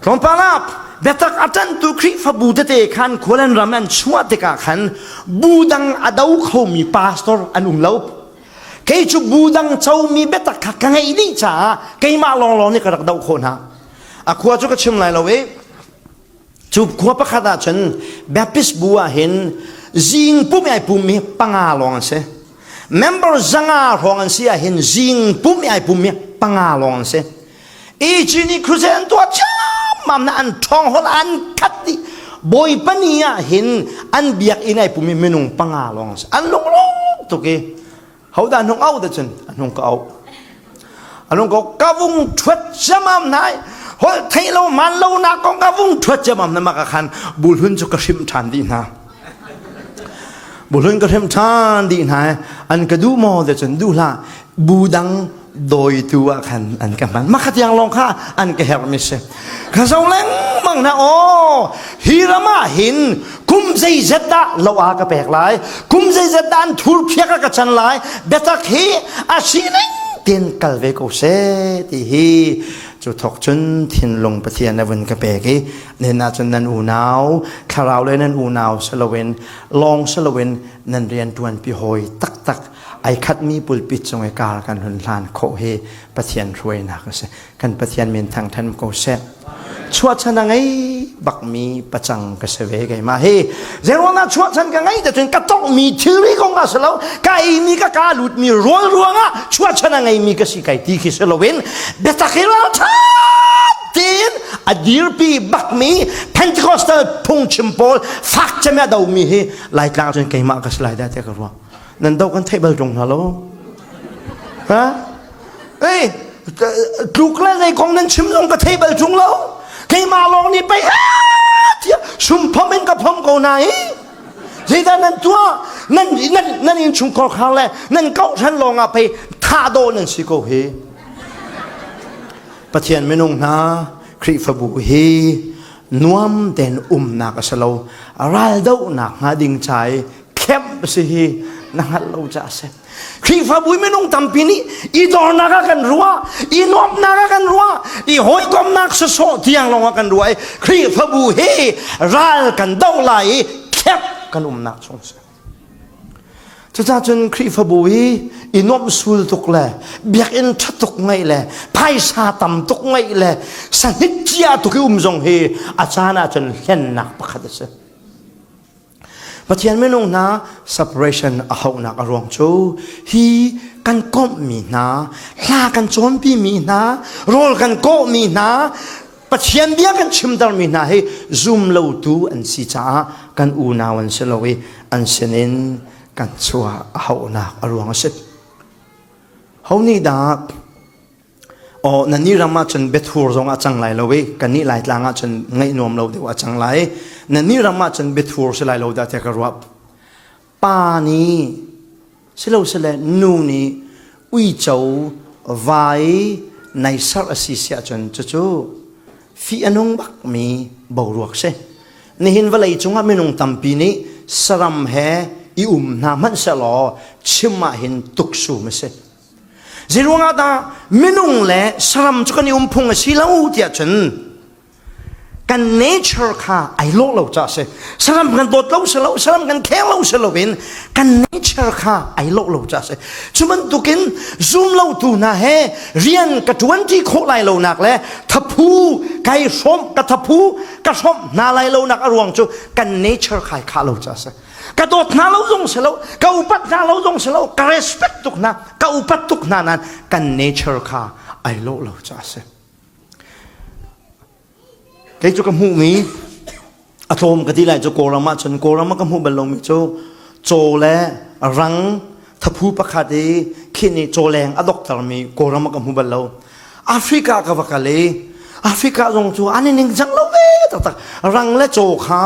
Tlawmpal ah biatak a ṭanhtu Khrihfabu tete khan khua le ram an chuah tikah khan budang a do khomi pastor an um lo. Kei cu budang comi biatak kha ka ngeih dih caah keimah lawnglawng nih ka rak doh khawh hna. A khua cu ka chim lai lo i, cu khua pakhat ah cun Baptist bu ah hin zing pum i ai pummi panga lawng an si. Member zanga hrawng an si ah hin zing pum i ai pummi panga lawng an si. I cini crusade an tuah ciammam hna, an ṭhawng holh an khat dih. Bawi pahnih ah hin an biakinn ai pummi minung panga lawng an si. An lunglawm tuk i, hodah an hung auh dah cun an hung ka auh. An hung ka auh, ka vung ṭhuat ciammam hna i, holh theih lo man lonak kong ka vung ṭhuat ciammam hna mah ka khan bulhun cu ka hrimh ṭhan dih hna. Bulhun ka hrimh ṭhan dih hna i, an ka duh maw dah cun duh hlah. Budang dawitu ah khan an ka hman. Mah kha tiang lawng kha an ka herhmi si. Ka zoh lengmang hna, aw, hi ram ah hin kum zeizat dah lo a ka pek lai, kum zeizat dah an thurphiak a ka can lai, biatak hi a si ning tin kal ve ko seh, ti hi. Cu thawk cun thinlung Pathian a vun ka pek i, nih ah cun nan unau, thlarau le nan unau si loin, lawng si loin, nan rianṭuanpi hawi taktak ai khatmi pulpit cung i kar kan hun hlan khawh hi Pathian hruainak a si. Kan Pathian min thangṭhat ko seh. Chuahchan a ngei bakmi pacang ka si ve keimah hi. Zeiruangah chuahchan ka ngei dah cun ka tonghmi thilri kong ah si lo, ka eimi ka kaa lutmi rawl ruangah chuahchan a ngeimi ka si kai ti khi si loin, biatak hi ralṭha tein a dirpi bakmi Pentecostal phungchim pawl fak cem a domi hi Laitlang cun keimah ka si lai dah tiah ka ruah. Nan doh kan theih bal ṭung hna lo. Ha? Ei, tluk le zei kong nan chim zong ka theih bal ṭung lo. Keimah lawng nih pei ha tiah sum phom in ka phom ko hna hi. Zeidah nan tuah? Nan, nan, nan innchung kawlkhar le nan kawhhran lawngah pei thahdaw nan si ko hi. Pathian minung hna, Khrihfabu hi nuam tein umnak a si lo, raldohnak hnga ding ca i khem a si hi, na hngalh lo ca a si. Khrihfabu i minung tampi nih i dornak ah kan ruah, i nuamhnak ah kan ruah, i hawikomhnak sawsawh tiang lawngah kan ruah i Khrihfabu hi ral kan doh lai i khem kan umnak chung a si. Cucaah cun Khrihfabu hi i nuamh sul tuk le biakinn ṭha tuk ngeih le phaisa tam tuk ngeih le sahnik cia tuk i um zong hi a caan ah cun hlennak pakhat a si. Pathian minung hna separation a hauhnak a ruang cu hi kan komhmi hna, hla kan cawnpimi hna, rawl kan kawhmi hna, Pathian bia kan chimtermi hna hi zum lotu an si caah kan unau an si lo i an sinin kan chuah a hauhnak a ruang a si. Ho nih dah? Aw, nannih ram ahcun biathur zong a cang lai lo i, kannih Laitlang ahcun ngaih nuam lo deuh a cang lai. Nannih ram ahcun biathur si lai lo dah tiah ka ruah. Pa nih, si lo si le, nu nih uico vai nai serh a si si ahcun cucu fih a nung bakmi boruak si. Nihin vawlei cungah minung tampi nih saram he i um hna hmanh sehlaw, chim ah hin tuksum a si. Zeiruangah dah minung le saram cu kan i um phung a si lo tiah cun kan nature kha aa lawh lo ca a si. Saram kan dawt lo si lo, saram kan kheng lo si loin kan nature kha aa lawh lo ca a si. Cu bantukin zum lotu hna he rian ka ṭuanṭi khawh lai lonak le thaphu ka i hrawmh, ka thaphu ka hrawmh hna lai lonak a ruang cu kan nature kha aa khah lo ca a si. Ka dawt hna lo zong si lo, ka upat hna lo zong si lo, ka respect tuk hna, ka upat tuk hna nain kan nature kha aa lawh lo ca a si. Kei cu ka hmuhmi a tlawm ka ti lai cu Kawlram ah cun, Kawlram ah ka hmuh bal lomi cu caw le rang, thaphu pakhat i khin i cawleng a dawhtermi Kawlram ah ka hmu bal lo. Africa ka va kal i Africa zong cu an i ningcang lo ve taktak. Rang le caw kha,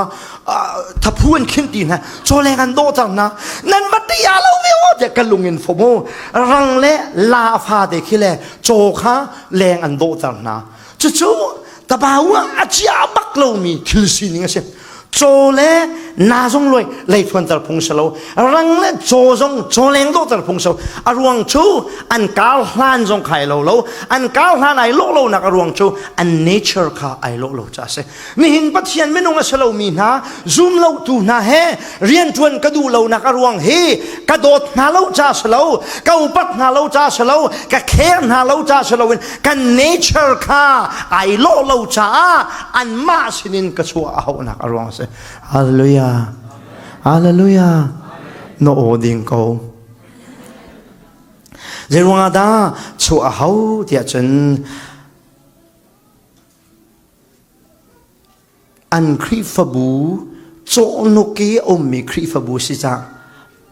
ah, thaphu an khin ti hna, cawleng an dawhter hna. Nan va ti a lo ve aw tiah ka lung in fo mu. Rang le la a fate khi le caw kha leng an dawhter hna. Cucu tabau ah a cia a bak lomi thil sining a si. Caw le na zong luai lei thuanter phung si lo, rang le caw zong cawleng dawhter phung si lo. A ruang cu an kar hlan zong kha aa lawh lo, an kar hlan aa lawh lonak a ruang cu an nature kha aa lawh lo ca a si. Nihin Pathian minung a si lomi hna, zum lotu hna he rianṭuan ka duh lonak a ruang hi ka dawt hna lo ca si lo, ka upat hna lo ca si lo, ka care hna lo ca si loin kan nature kha aa lawh lo caah anmah sinin ka chuah a hauhnak a ruang a si. Hallelujah. Hallelujah. Na aw ding ko. Zeiruangah dah chuah a hau tiah cun an Khrihfabu, cawhnuk i a ummi Khrihfabu si caah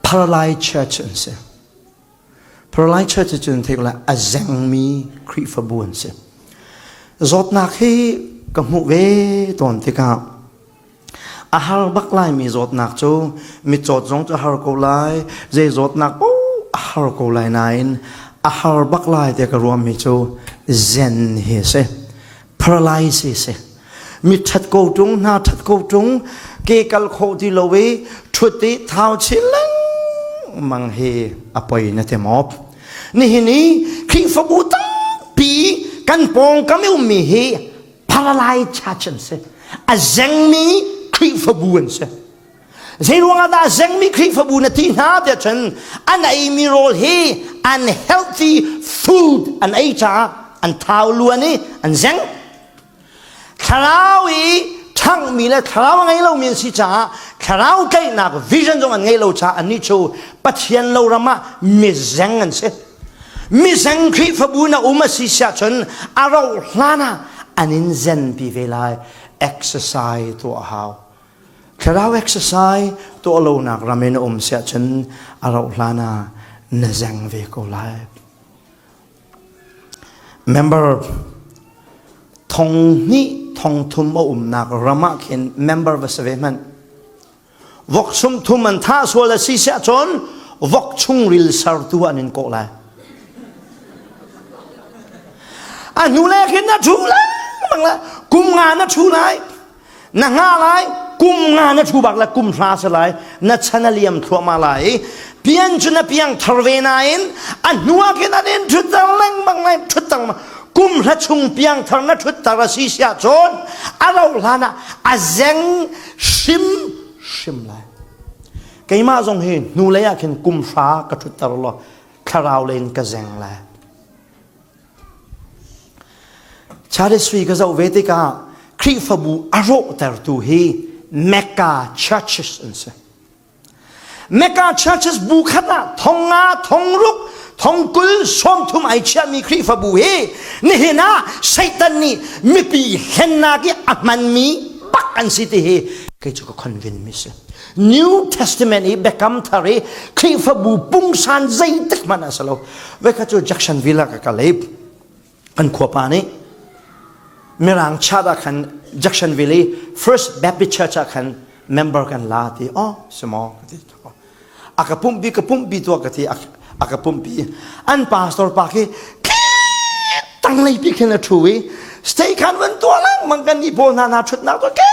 paralyzed church an si. Paralyzed church cun theih ko lai, a zengmi Khrihfabu an si. Zawtnak hi ka hmuh ve tawn tikah a har bak laimi zawtnak cu mitcawt zong cu a har ko lai, zei zawtnak paoh a har ko lai nain a har bak lai tiah ka ruahmi cu zen hi a si. Paralyze hi a si. Mit ṭhat ko ṭung, hna ṭhat ko ṭung, ke kal khawh ti lo i ṭhut i thau chih lengmang hi a poi na ti maw? Nihin i Khrihfabu tampi kan pawngkam i ummi hi paralyzed church an si. A zengmi Khrihfabu an si. Zeiruangah dah a zengmi Khrihfabu na ti hna tiah cun an eimi rawl hi unhealthy food an ei caah an thau luan i an zeng. Thlarau i ṭhanghmi le thlarau a ngei lomi an si caah thlarau tlaihnak vision zong an ngei lo caah annih cu Pathian lo ram ah mizeng an si. Mizeng Khrihfabu na um a si si ahcun a rauh hlan ah an in zenpi ve lai. Exercise tuah a hau. Thlarau exercise tuah lonak ram in a um si ahcun a rauh hlan ah na zeng ve ko lai. Member thong hnih, thong thum a umnak ram ah khin member va si ve hmanh. Vok sawmthum an thah sual a si si ahcun vok chung ril sartu an in kawh lai. A hnu le khin na ṭhu lengmang lai, kum nga na ṭhu lai, na nga lai, kum nga na ṭhu bak lai, kum hra si lai, na chan a liam thluahmah lai. Pian cu na piang thar ve nain a hnu ah khin an in ṭhutter lengmang lai, ṭhutter lengmang. Kum hra chung piang thar na ṭhutter a si si ahcun a rauh hlan ah a zeng hrim hrim lai. Keimah zong hi hnulei ah khin kum hra ka ṭhutter law, thlarau lei in ka zeng lai. Church history ka zoh ve tikah Khrihfabu a rawhtertu hi mega churches an si. Mega churches bu khat ah thong nga, thong ruk, thong kul, sawmthum aa chiahmi Khrihfabu hi nihin ah Satan nih mipi hlennak i a hmanmi bak an si ti hi kei cu ka convince mi si. New Testament i Biakam Thar i Khrihfabu pungsan zeitik hmanh a si lo. Ve kha cu Jacksonville ah ka kal i kan khuapa nih Mirang chat ah khan Jacksonville i First Baptist Church ah khan member kan la ti. Oh, si maw? Ka ti. A ka pumpi, ka pumpi tuah ka ti, a, a ka pumpi. An pastor pa khi khi tanglei pi khin a ṭhu i, state khan van tuah lengmang kan i pawl hna, hna ṭhutnak tuah khi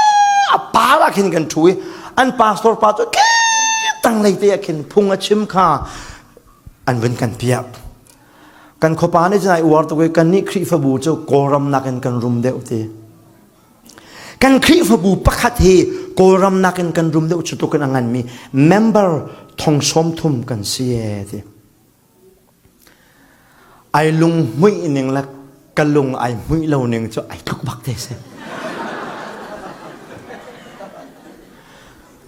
a par ah khin kan ṭhu i, an pastor pa tuah khi tanglei te ah khin phung a chim kha an vun kan piak. Kan khuapa nih cun aa uar tuk i, kannih Khrihfabu cu Kawlram nakin kan rum deuh ti. Kan Khrihfabu pakhat hi Kawlram nakin kan rum deuh cu tukin a nganmi member thong sawmthum kan si e ti. Aa lunghmuih ning le ka lung aa hmuih lo ning cu aa tluk bak te si.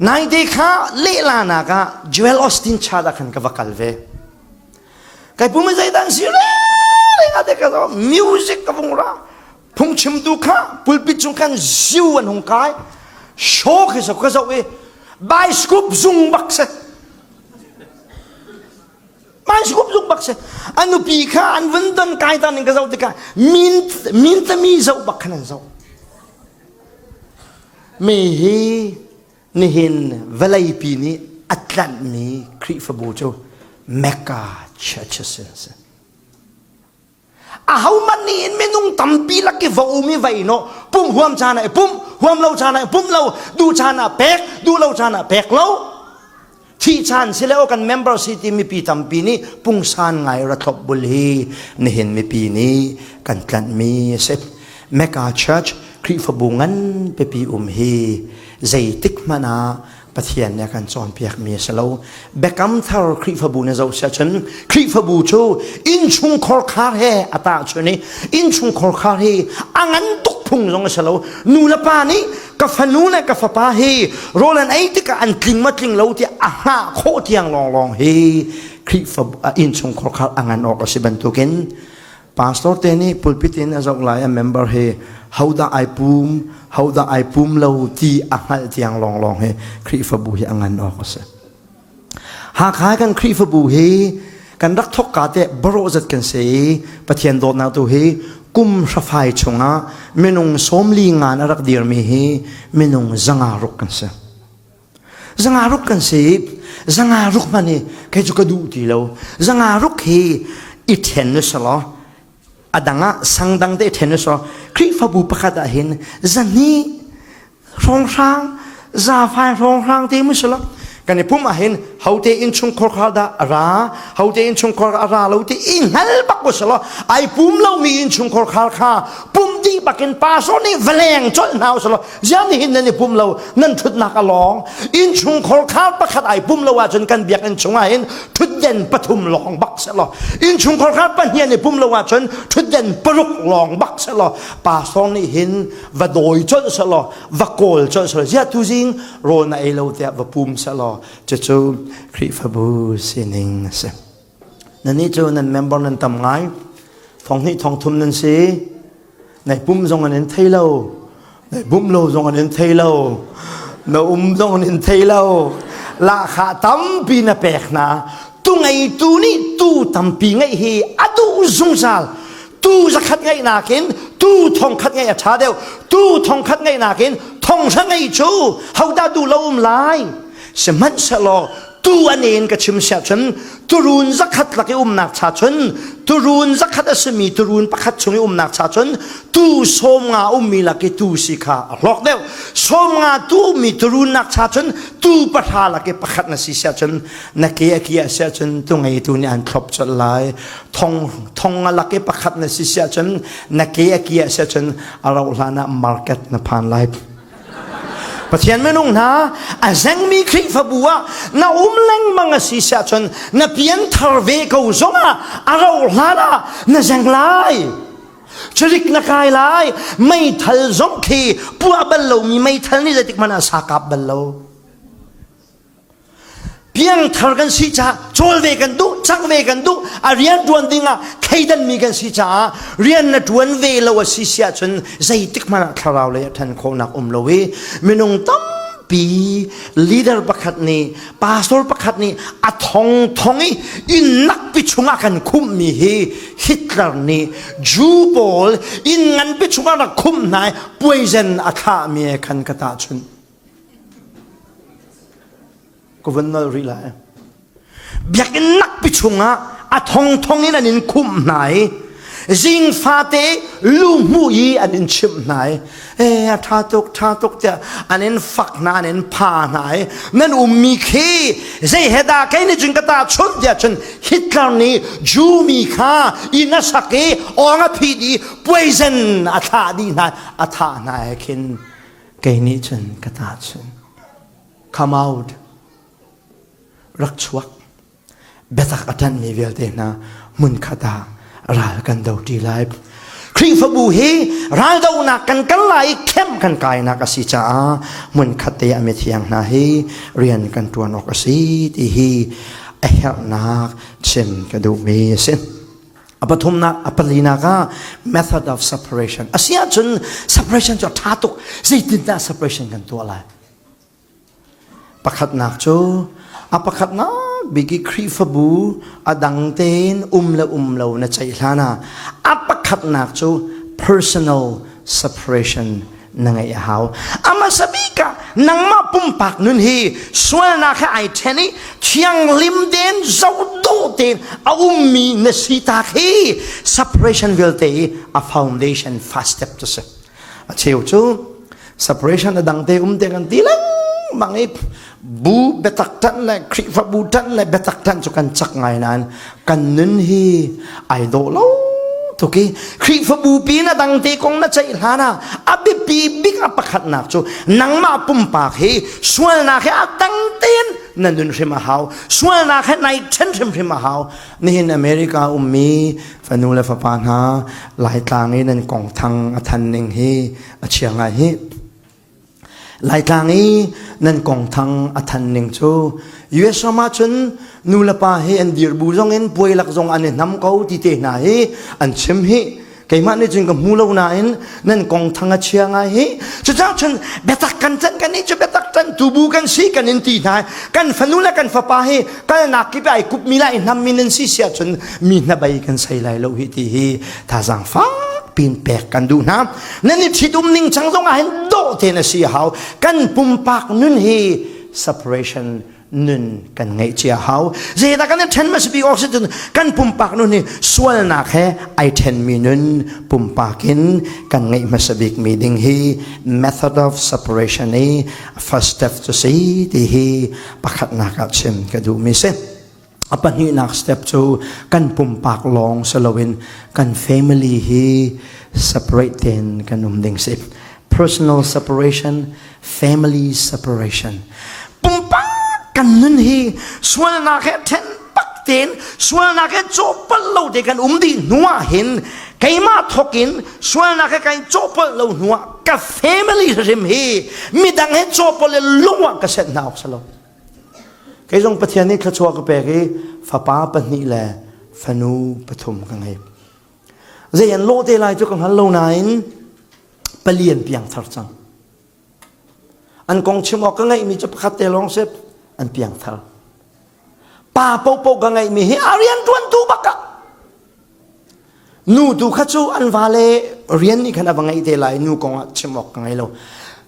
Naite kha lehlanak ah Joel Osteen chat ah khan ka va kal ve. Kai pum zeidah an si rih rih ah te ka zoh, music ka vung ra. Phungchimtu kha pulpit chung khan ziu an hung kai. Show khi so ka zoh i, bicycle zung bak si. Bicycle zung bak si. A nupi kha an vun don kai ta ning ka zoh tikah min, min tami zoh bak khan an zoh. Mi hi nihin vawleipi nih a tlanhmi Khrihfabu cu mega churches an si. Ahohmanh nih in minung tampi lak i va um i va in aw, pumh huam caan ah i pumh, huam lo caan ah i pumh lo, duh caan ah pek, duh lo caan ah pek lo. Thih caan si le aw kan member si ti mipi tampi nih pungsan ngai ra thlop bul hi nihin mipi nih kan tlanhmi a si. Mega church Khrihfabu ngan pepi um hi zeitik hmanh ah Pathian nih a kan cawnpiakmi a si lo. Biakam Thar Khrihfabu na zoh si ahcun Khrihfabu cu innchung khorkhar he a tahchunh i, innchung khorkhar hi a ngan tuk phung zong a si lo. Nu le pa nih ka fanu le ka fapa hi rawl an ei tikah an tling maw tling lo tiah a hngah khawh tiang lawnglawng hi Khrihfabu, a, innchung khorkhar a ngan awk a si bantukin Pastor te nih pulpit in a zoh lai a member hi hodah aa pum, hodah aa pum lo ti a hngalh tiang lawnglawng hi Khrihfabu hi a ngan awk a si. Hakha kan Khrihfabu hi kan rak thawk ka te barawh zet kan si i Pathian dawtnak tu hi kum hrafai chungah minung sawmli ngan a rak dirmi hi minung zanga ruk kan si. Zanga ruk kan si. Zanga ruk hmanh hi kei cu ka duh ti lo. Zanga ruk hi i ṭhen u si law, a dang ah sang dang te i ṭhen u si law, Khrihfabu pakhat ah hin zahnih hrawnghrang, zafai hrawnghrang te mu si law, kan i pum ah hin hote innchung khorkhar dah a ra, hote innchung khorkhar a ra lo ti i hngal bak u si law, aa pum lomi innchung khorkhar kha pum dih bakin pastor nih va leng colh hna u si law, ziah nihin nan i pum lo, nan ṭhutnak a lawng. Innchung khorkhar pakhat aa pum lo ahcun kan biakinn chungah hin ṭhutden pathum lawng bak seh law. Innchung khorkhar pahnih an i pum lo ahcun ṭhutden paruk lawng bak seh law. Pastor nih hin va dawi colh seh law, va kawl colh seh law. Ziah tuzing rawl na ei lo tiah va pum seh law. Cucu Khrihfabu sining a si. Nannih cu nan member nan tam ngai. Thong hnih thong thum nan si. Na i pum zong an in thei lo. Na i pum lo zong an in thei lo. Na um zong an in thei lo. Lahkhah tampi na pek hna. Tu ngeitu nih tu tampi ngeih hi a duh zungzal. Tu zakhat ngeihnak in tu thongkhat ngeih a ṭha deuh. Tu thongkhat ngeihnak in thonghra ngeih cu hodah duh lo um lai? Sihmanhsehlaw, tu a nen ka chim siah cun, turun zakhat lak i umnak cha cun, turun zakhat a simi turun pakhat chung i umnak cha cun, tu sawmnga ummi lak i tu si kha a hlawk deuh. Sawmnga tu ummi turunnak cha cun, tu pahra lak i pakhat na si siah cun, na ke a kiah siah cun, tu ngeitu nih an thlop colh lai. Thong, thong nga lak i pakhat na si siah cun, na ke a kiah siah cun, a rauh hlan ah market na phan lai. Pathian minung hna, a zengmi Khrihfabu ah na um lengmang a si siah cun, na piangthar ve ko zongah a rauh hlan ah na zeng lai. Carik na kai lai, meithal zong khi puah bal lomi meithal nih zeitik hmanh ah sa kap bal lo. Piangthar kan si caah, cawl ve kan duh, cang ve kan duh, a rian ṭuan dingah thleidanmi kan si caah, rian na ṭuan ve lo a si siah cun, zeitik hmanh ah thlarau lei a ṭhan khawhnak um lo i, minung tampi, leader pakhat nih, pastor pakhat nih a thongthong i, inn nakpi chungah kan khumhmi hi Hitler nih Jew pawl inn nganpi chungah rak khumh hna i, poison a thlahmi e khan ka tahchunh. Ka vun nolh rih lai. Biakinn nakpi chungah a thongthong in an in khumh hna i, zing fate lu hmuh i an in chimh hna i, e, a ṭha tuk, ṭha tuk tiah an in fak hna, an in pha hna i, nan ummi khi zei he dah kei nih cun ka tahchunh tiah cun Hitler nih Jew mi kha inn a sak i, awng a phit i, poison a thlah dih hna, a thah hna he khin kei nih cun ka tahchunh. Come out. Rak chuak. Biatak a ṭanhmi vialte hna hmunkhat ah ral kan do ṭi lai. Khrihfabu hi raldohnak kan kal lai i khem kan kainak a si caah hmunkhat te a mithiang hna hi rian kan ṭuan awk a si ti hi a herhnak chim ka duhmi a si. A pathumnak, a palinak ah method of separation a si ahcun separation cu a ṭha tuk. Zeitindah separation kan tuah lai? Pakhatnak cu, a pakhatnak bik i Khrihfabu a dang tein um le um lo na ceih hlan ah, a pakhatnak cu personal separation na ngeih a hau. A hmasa bik ah nangmah pumpak nun hi sualnak he aa ṭhen i thianghlim tein zoh dawh tein a ummi na si tak hi separation vialte i a foundation first step cu si. A cheu cu, separation a dangte um te kan ti lengmang i, bu biatak ṭanh le Khrihfabu ṭanh le biatak ṭanh cu kan cak ngai nain kan nun hi aa dawh lo tuk i, Khrihfabu pin a dangte kong na ceih hlan ah a biapi bik a pakhatnak cu nangmah pumpak hi sualnak he a dang tein na nun hrim a hau, sualnak he naa ṭhen hrimhrim a hau. Nihin America ummi fanu le fapa hna, Laitlang i nan kongthang a than ning hi a chia ngai hi. Laitlang i nan kongthang a than ning cu U S ram ahcun nu le pa hi an dirbu zong in puailak zong an i hnam ko ti te hna hi an chim hi. Keimah nih cun ka hmu lo nain nan kongthang a chia ngai hi. Cucaah cun biatak kan ṭanh, kannih cu biatak ṭanhtu bu kan si kan in ti hna. Kan fanu le kan fapa hi kalnak kip i aa kupmi le aa hnammi nan si si ahcun mi hnabei kan sei lai lo hi ti hi thazaang fak pin pek kan duh hna. Nan i ṭhit um ningcang zongah hin dawh tein a si a hau. Kan pumpak nun hi separation nun kan ngeih cia hau. Zeidah kan i ṭhen hmasa bik awk si cun kan pumpak nun hi sualnak he aa ṭhenmi nun pumpak in kan ngeih hmasa bikmi ding hi method of separation i first step cu si ti hi pakhatnak ah chim ka duhmi si. A pahnihnak step cu kan pumpak lawng si loin kan family hi separate tein kan um ding si. Personal separation, family separation. Pumpak kan nun hi sualnak he ṭhen bak tein sualnak he cawhpalh lo te kan um dih hnuah hin keimah thawk in sualnak he kan cawhpalh lo hnuah ka family hrim hi midang he cawhpalh le lungah ka set hna awk si lo. Kei zong Pathian nih thluachuah ka pek i fapa pahnih le fanu pathum ka ngei. Zei an lawh te lai cu ka hngal lo nain pali an piangthar cang. An kong chim awk ka ngeihmi cu pakhat te lawng si an piangthar. Pa pohpoh ka ngeihmi hi a rianṭuantu bak ah nu tu kha cu an vale rian nih khan a va ngeih te lai, nu kong ah chim awk ka ngei lo.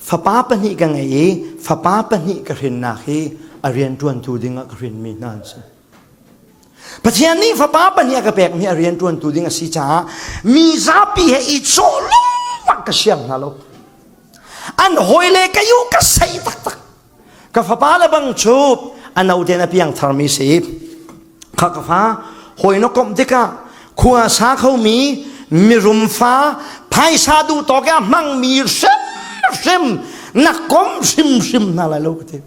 Fapa pahnih ka ngei i fapa pahnih ka hrinnak hi a rianṭuantu dingah ka hrinmi hna an si. Pathian nih fapa pahnih a ka pekmi a rianṭuantu ding a si caah mi zapi he i cawh lungah ka siang hna lo. An hawi le kei uh ka saih taktak. Ka fapa le bang cu a note in a piangtharmi si. Kha ka fa, hawi na komh tikah khua sa khomi mirum fa, phaisa duh tawk i a hmangmi hrimhrim na kom hrimhrim hna lai lo ka ti.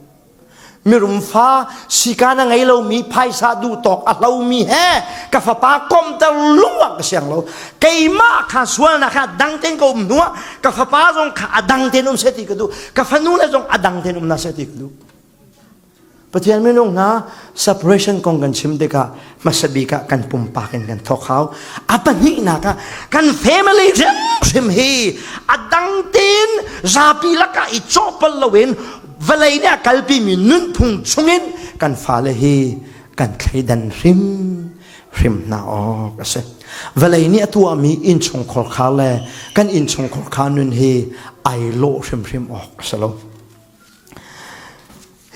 Mirum fa, sika na ngei lomi, phaisa duh tawk a hlomi he ka fapa komhter lungah ka siang lo. Keimah kha sualnak he a dang tein ka um hnuah ka fapa zong kha a dang tein um seh ti ka duh, ka fanu le zong a dang tein um hna seh ti ka duh. Pathian minung hna separation kong kan chim tikah hmasa bik ah kan pumpak in kan thawk hau. A pahnihnak ah kan family hrimhrim hi a dang tein zapi lakah i cawhpalh loin vawlei nih a kalpimi nunphung chungin kan fale hi kan thleidan hrim hrim hna awk a si. Vawlei nih a tuahmi innchungkhar le kan innchungkhar nun hi aa lawh hrimhrim awk a si lo.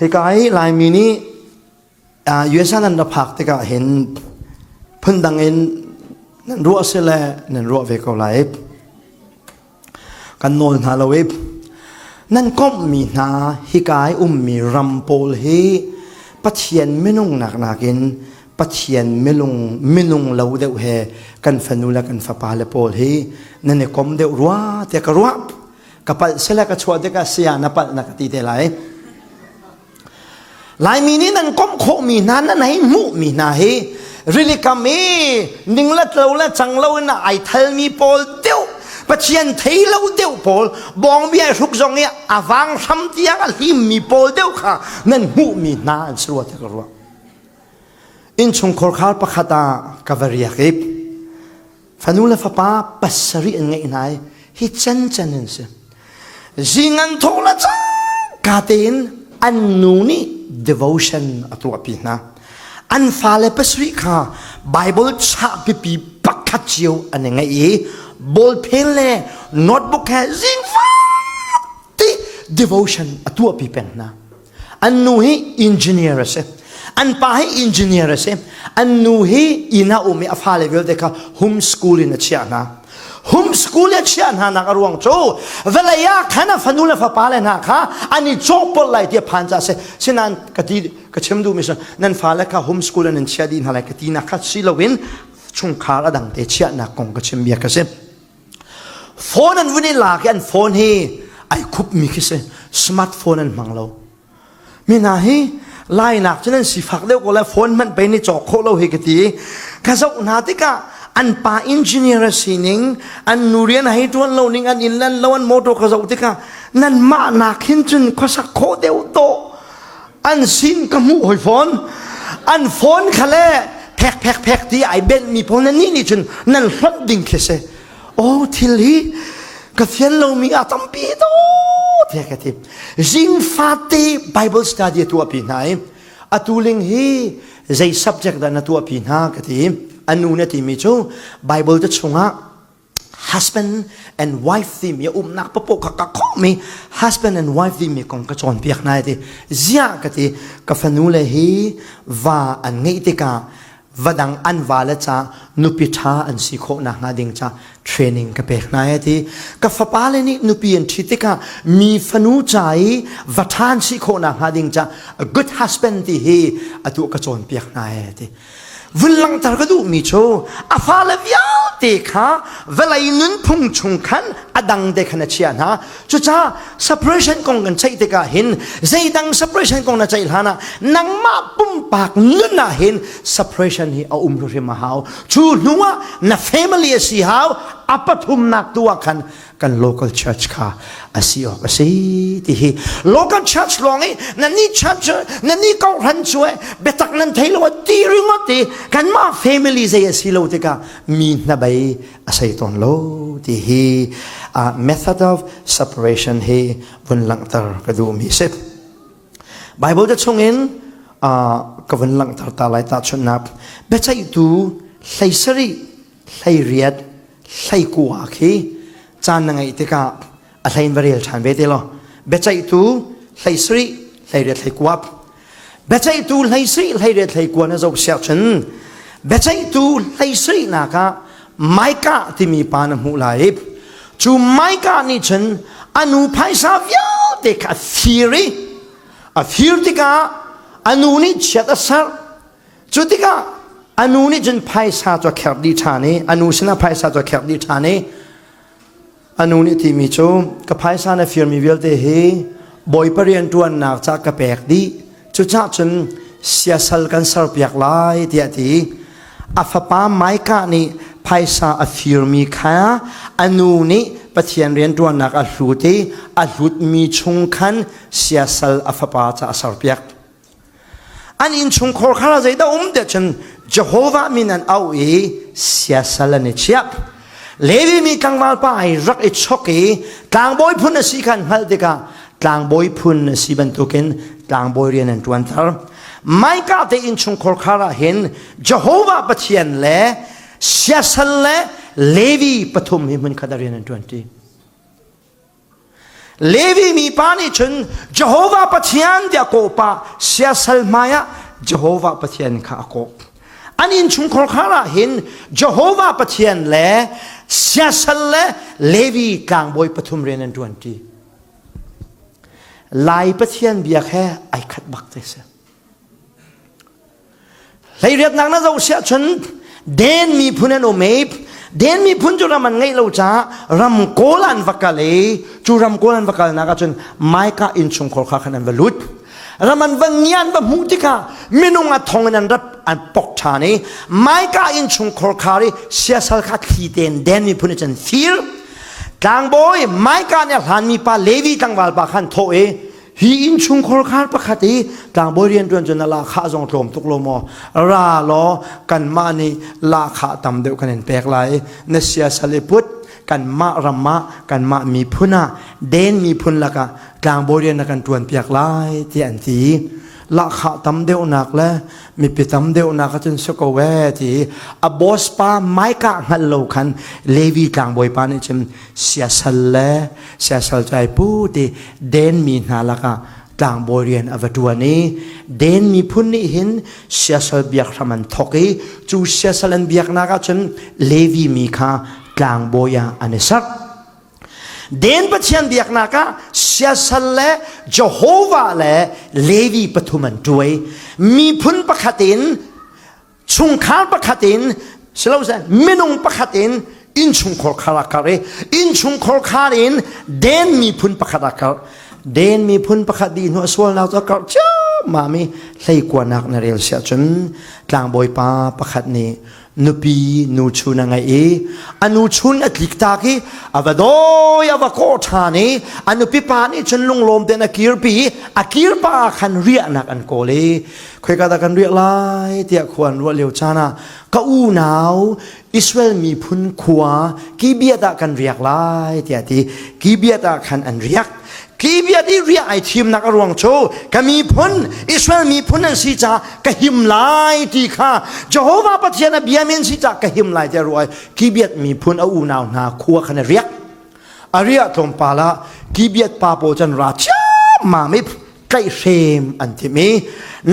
Hika i Laimi nih, aa, U S A nan rak phak tikah hin phundang in nan ruah si le nan ruah ve ko lai. Kan nawl hna lo i nan komhmi hna hika i ummi ram pawl hi Pathian minung nak nakin Pathian minung, minung lo deuh he kan fanu le kan fapa le pawl hi nan i kom deuh rua tiah ka ruah. Ka palh si le ka chuah tikah saya na palh na ka ti te lai. Laimi nih nan komh khawhmi hna, nan hei hmuhmi hna hi rili kam i ning le tlo le cang lo in a aa thalmi pawl deuh, Pathian thei lo deuh pawl, bawngbi aa hruk zong i a vang hram tiang a hlimmi pawl deuh kha nan hmuhmi hna an si rua tiah ka ruah. Innchungkhar pakhat ah ka va riak i fanu le fapa pasarih an ngeih hna i hi cancel an si. Zing an thawh le cangka tein an nu nih devotion a tuahpi hna. An fale pasarih kha Bible chah pipi pakhat cio an i ngeih i ballpen le notebook he zing fak ti devotion a tuahpi peng hna. An nu hi engineer a si. An pa hi engineer a si. An nu hi inn ah um i a fale vialte kha homeschool in a chiah hna. Homeschool in a chiah hna nak a ruang cu vawlei ah khan a fanu le fapa le hna kha an i cawhpalh lai tiah phan ca a si. Sinain ka ti, ka chim duhmi si nan fale kha homeschool in an chiah dih hna lai ka ti nak kha si loin chungkhar a dangte chiahnak kong ka chim bia ka si. Phone an vun i lak i an phone hi aa khupmi khi si, smartphone an hmang lo. Mi hna hi lainak cun an sifak deuh ko le phone hmanh pei nih cawk khawh lo hi ka ti. Ka zoh hna tikah an pa engineer a si ning, an nu rian a hei ṭuan lo ning, an inn lan lo, an motor ka zoh tikah nanmah nak hin cun khuasak khawh deuh tawh an sin ka hmuh hoi phone. An phone kha le phek phek phek ti aa benhmi pawl nannih nih cun nan hlonh ding khi si. Aw, thil hi ka fian lomi a tampi hi taw tiah ka ti. Zing fate Bible study a tuahpi hna i atu ling hi zei subject dah na tuahpi hna ka ti. A nu na timi cu Bible te chungah husband and wife timi a umnak paoh kha ka khawhmi husband and wife timi kong ka cawnpiak hna i ti. Ziah ka ti, ka fanu le hi va an ngeih tikah vadang an va le ca nupi ṭha an si khawh nakhnga ding ca training ka pek hna i ti. Ka fapa le nih nupi an ṭhit tikah mi fanu ca i va ṭha an si khawh nakhnga ding ca a good husband ti hi atu ka cawnpiak hna i ti. Vun langhter ka duhmi cu a fale vialte kha vawlei nunphung chung khan a dangte khan a chiah hna. Cucaah separation kong kan ceih tikah hin, zeidang separation kong na ceih hlan ah nangmah pumpak nun ah hin separation hi a um hrimhrim a hau. Cu hnuah na family a si hau, a pathumnak tu ah khan kan local church kha a si awk a si ti hi. Local church lawng i nannih church, nannih kawhhran cu eh biatak nan thei lo a ti ringawt i kanmah family zei a si lo tikah mi hnabei a sei tawn lo ti hi, ah, method of separation hi vun langhter ka duhmi si. Bible te chungin, ah, ka vun langhter ta lai tahchunhnak, biaceihtu hleisarih, hleiriat, hleikua khi caan na ngeih tikah a hlein va rel ṭhan ve ti law. Biaceihtu hleisarih, hleiriat, hleikua. Biaceihtu hleisarih, hleiriat, hleikua na zoh siah cun, biaceihtu hleisarihnak ah Micah timi pa na hmuh lai. Cu Micah nih cun a nu phaisa vialte kha a fir i, a fir tikah a nu nih chiat a serh. Cu tikah a nu nih cun phaisa cu a kherh dih ṭhan i, a nu sinah phaisa cu a kherh dih ṭhan i, a nu nih timi cu, "Ka phaisa na firmi vialte hi Bawipa rianṭuannak caah ka pek dih. Cucaah cun siasal kan serpiak lai," tiah ti. A fapa Micah nih phaisa a firmi kha a nu nih Pathian rianṭuannak a hlut i, a hlutmi chung khan siasal a fapa caah a serpiak. An innchungkhar kha ah zeidah a um tiah cun Jehovah min an auh i siasal an i chiah. Levi mi tlangvalpa aa rak i chawk i tlangbawi phun a si kha an hngalh tikah tlangbawi phun a si bantukin tlangbawi rian an ṭuanter. Micah te innchungkhar kha ah hin Jehovah Pathian le siasal le Levi pathum hi hmunkhat ah rian an ṭuanṭi. Levi mipa nih cun Jehovah Pathian tiah kawh pah, siasal hmaiah Jehovah Pathian kha a kawh. An innchungkhar kha ah hin Jehovah Pathian le siasal le Levi tlangbawi pathum rian an ṭuanṭi. Lai Pathian biak he aa khat bak te si. Hleiriatnak na zoh siah cun, Dan miphun an um i, Dan miphun cu ram an ngeih lo caah ram kawl an va kal i, cu ram kawl an va kalnak ahcun Micah innchungkhar kha khan an va lut. Ram an va ngian va hmuh tikah minung a thong in an rat an pok ṭhan i, Micah innchungkhar kha i siasal kha thli tein Dan miphun nih cun fir. Tlangbawi Micah nih a hlanmi pa Levi tlangvalpa khan thawh i, "Hi innchungkhar kha pakhat i tlangbawi rianṭuan cu na lahkhah zong tlawm tuk lo maw? Ra law, kanmah nih lahkhah tam deuh kan in pek lai. Na siasal i put, kanmah ram ah, kanmah miphun ah, Dan miphun lakah tlangbawi rian na kan ṭuanpiak lai," tiah an ti. "Lahkhah tam deuhnak le mipi tam deuhnak ahcun si ko e," ti. A boss pa Micah hngalh lo khan Levi tlangbawi pa nih cun siasal le siasal cu aa put i Dan mi hna lakah tlangbawi rian a va ṭuan i, Dan miphun nih hin siasal biak hram an thok i, cu siasal an biaknak ahcun Levi mi kha tlangbawi ah an i serh. Dan Pathian biaknak ah siasal le Jehovah le Levi pathum an ṭuan i, miphun pakhat in, chungkhar pakhat in, si lo seh, minung pakhat in innchungkhar kha ah a karh i, innchungkhar kha in Dan miphun pakhat ah a karh. Dan miphun pakhat dih hnu a sualnak cu a karh ciammami hleikuanak na rel si ahcun, tlangbawipa pakhat nih nupi nu chun a ngaih i, a nu chun a tliktak i, a va dawi, a va kawh ṭhan i, a nupi pa nih cun lunglawm tein a kirpi i, a kirpa ah khan riahnak an kawl i, "Khoika dah kan riah lai?" tiah khua an ruah lio caan ah, "Ka unau Israel miphun khua Gibeah ah kan riak lai," tiah ti. Gibeah ah khan an riak. Gibeah i riah aa thimnak a ruang cu, "Ka miphun, Israel miphun an si caah ka him lai," ti kha, "Jehovah Pathian a biami an si caah ka him lai," tiah ruah i, Gibeah miphun a unau hna khua khan a riak. A riah tlawmpal ah Gibeah pa pawl cun ra ciammami tlaihhrem an timh i,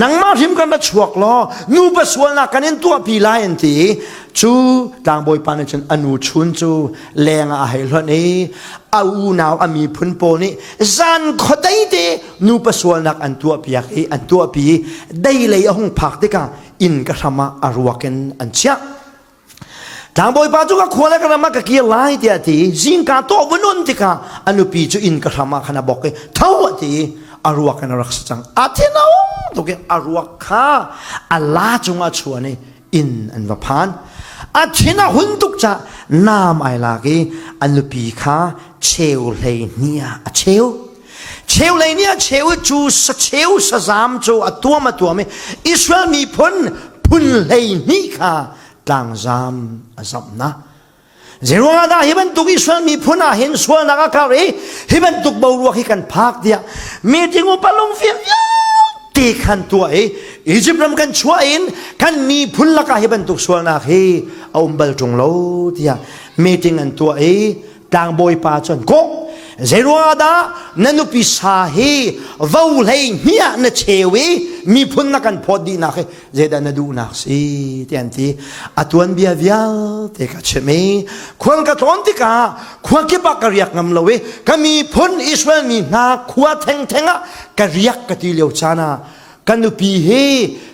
"Nangmah hrim kan rak chuak law, nupa sualnak kan in tuahpi lai," an ti. Cu tlangbawipa nih cun a nu chun cu leng ah a hei hlonh i, a unau a miphun pawl nih zan khuadei te nupa sualnak an tuahpiak i, an tuahpi i, dei lei a hung phak tikah innka hram ah a ruak in an chiah. "Tlangbawipa cu ka khua le ka ram ah ka kir lai," tiah a ti. Zingka tawh vun on tikah a nupi cu innka hram ah khan a bok i, "Tho," a ti. A ruak in a rak si cang. A thin a hung tuk i a ruak kha a la cungah a chuan i inn an va phan. A thin a hun tuk caah nam aa lak i a nupi kha cheu hleihnih ah a cheu. Cheu hleihnih ah cheu i cu sacheu sazam cu a tuam a tuam i Israel miphun phun hleihnih kha tlangzam a zamh hna. Zeiruangah dah hi bantuk Israel miphun ah hin sualnak a karh i hi bantuk boruak hi kan phak tiah meeting upa lungfiang vialte khan tuah i Egypt ram kan chuah in kan miphun lakah hi bantuk sualnak hi a um bal ṭung lo tiah meeting an tuah i tlangbawipa cu an kawh. Zeiruangah dah na nupi sa hi vo hlei hnih ah na cheu i miphun na kan phawt dihnak hi zeidah na duhnak si? Tiah an ti. A tuanbia vialte ka chim i, khua ka tlawn tikah khua kip ah ka riak ngam lo i, ka miphun Israel mi hna khua thengtheng ah ka riak ka ti lio caan ah, ka nupi hi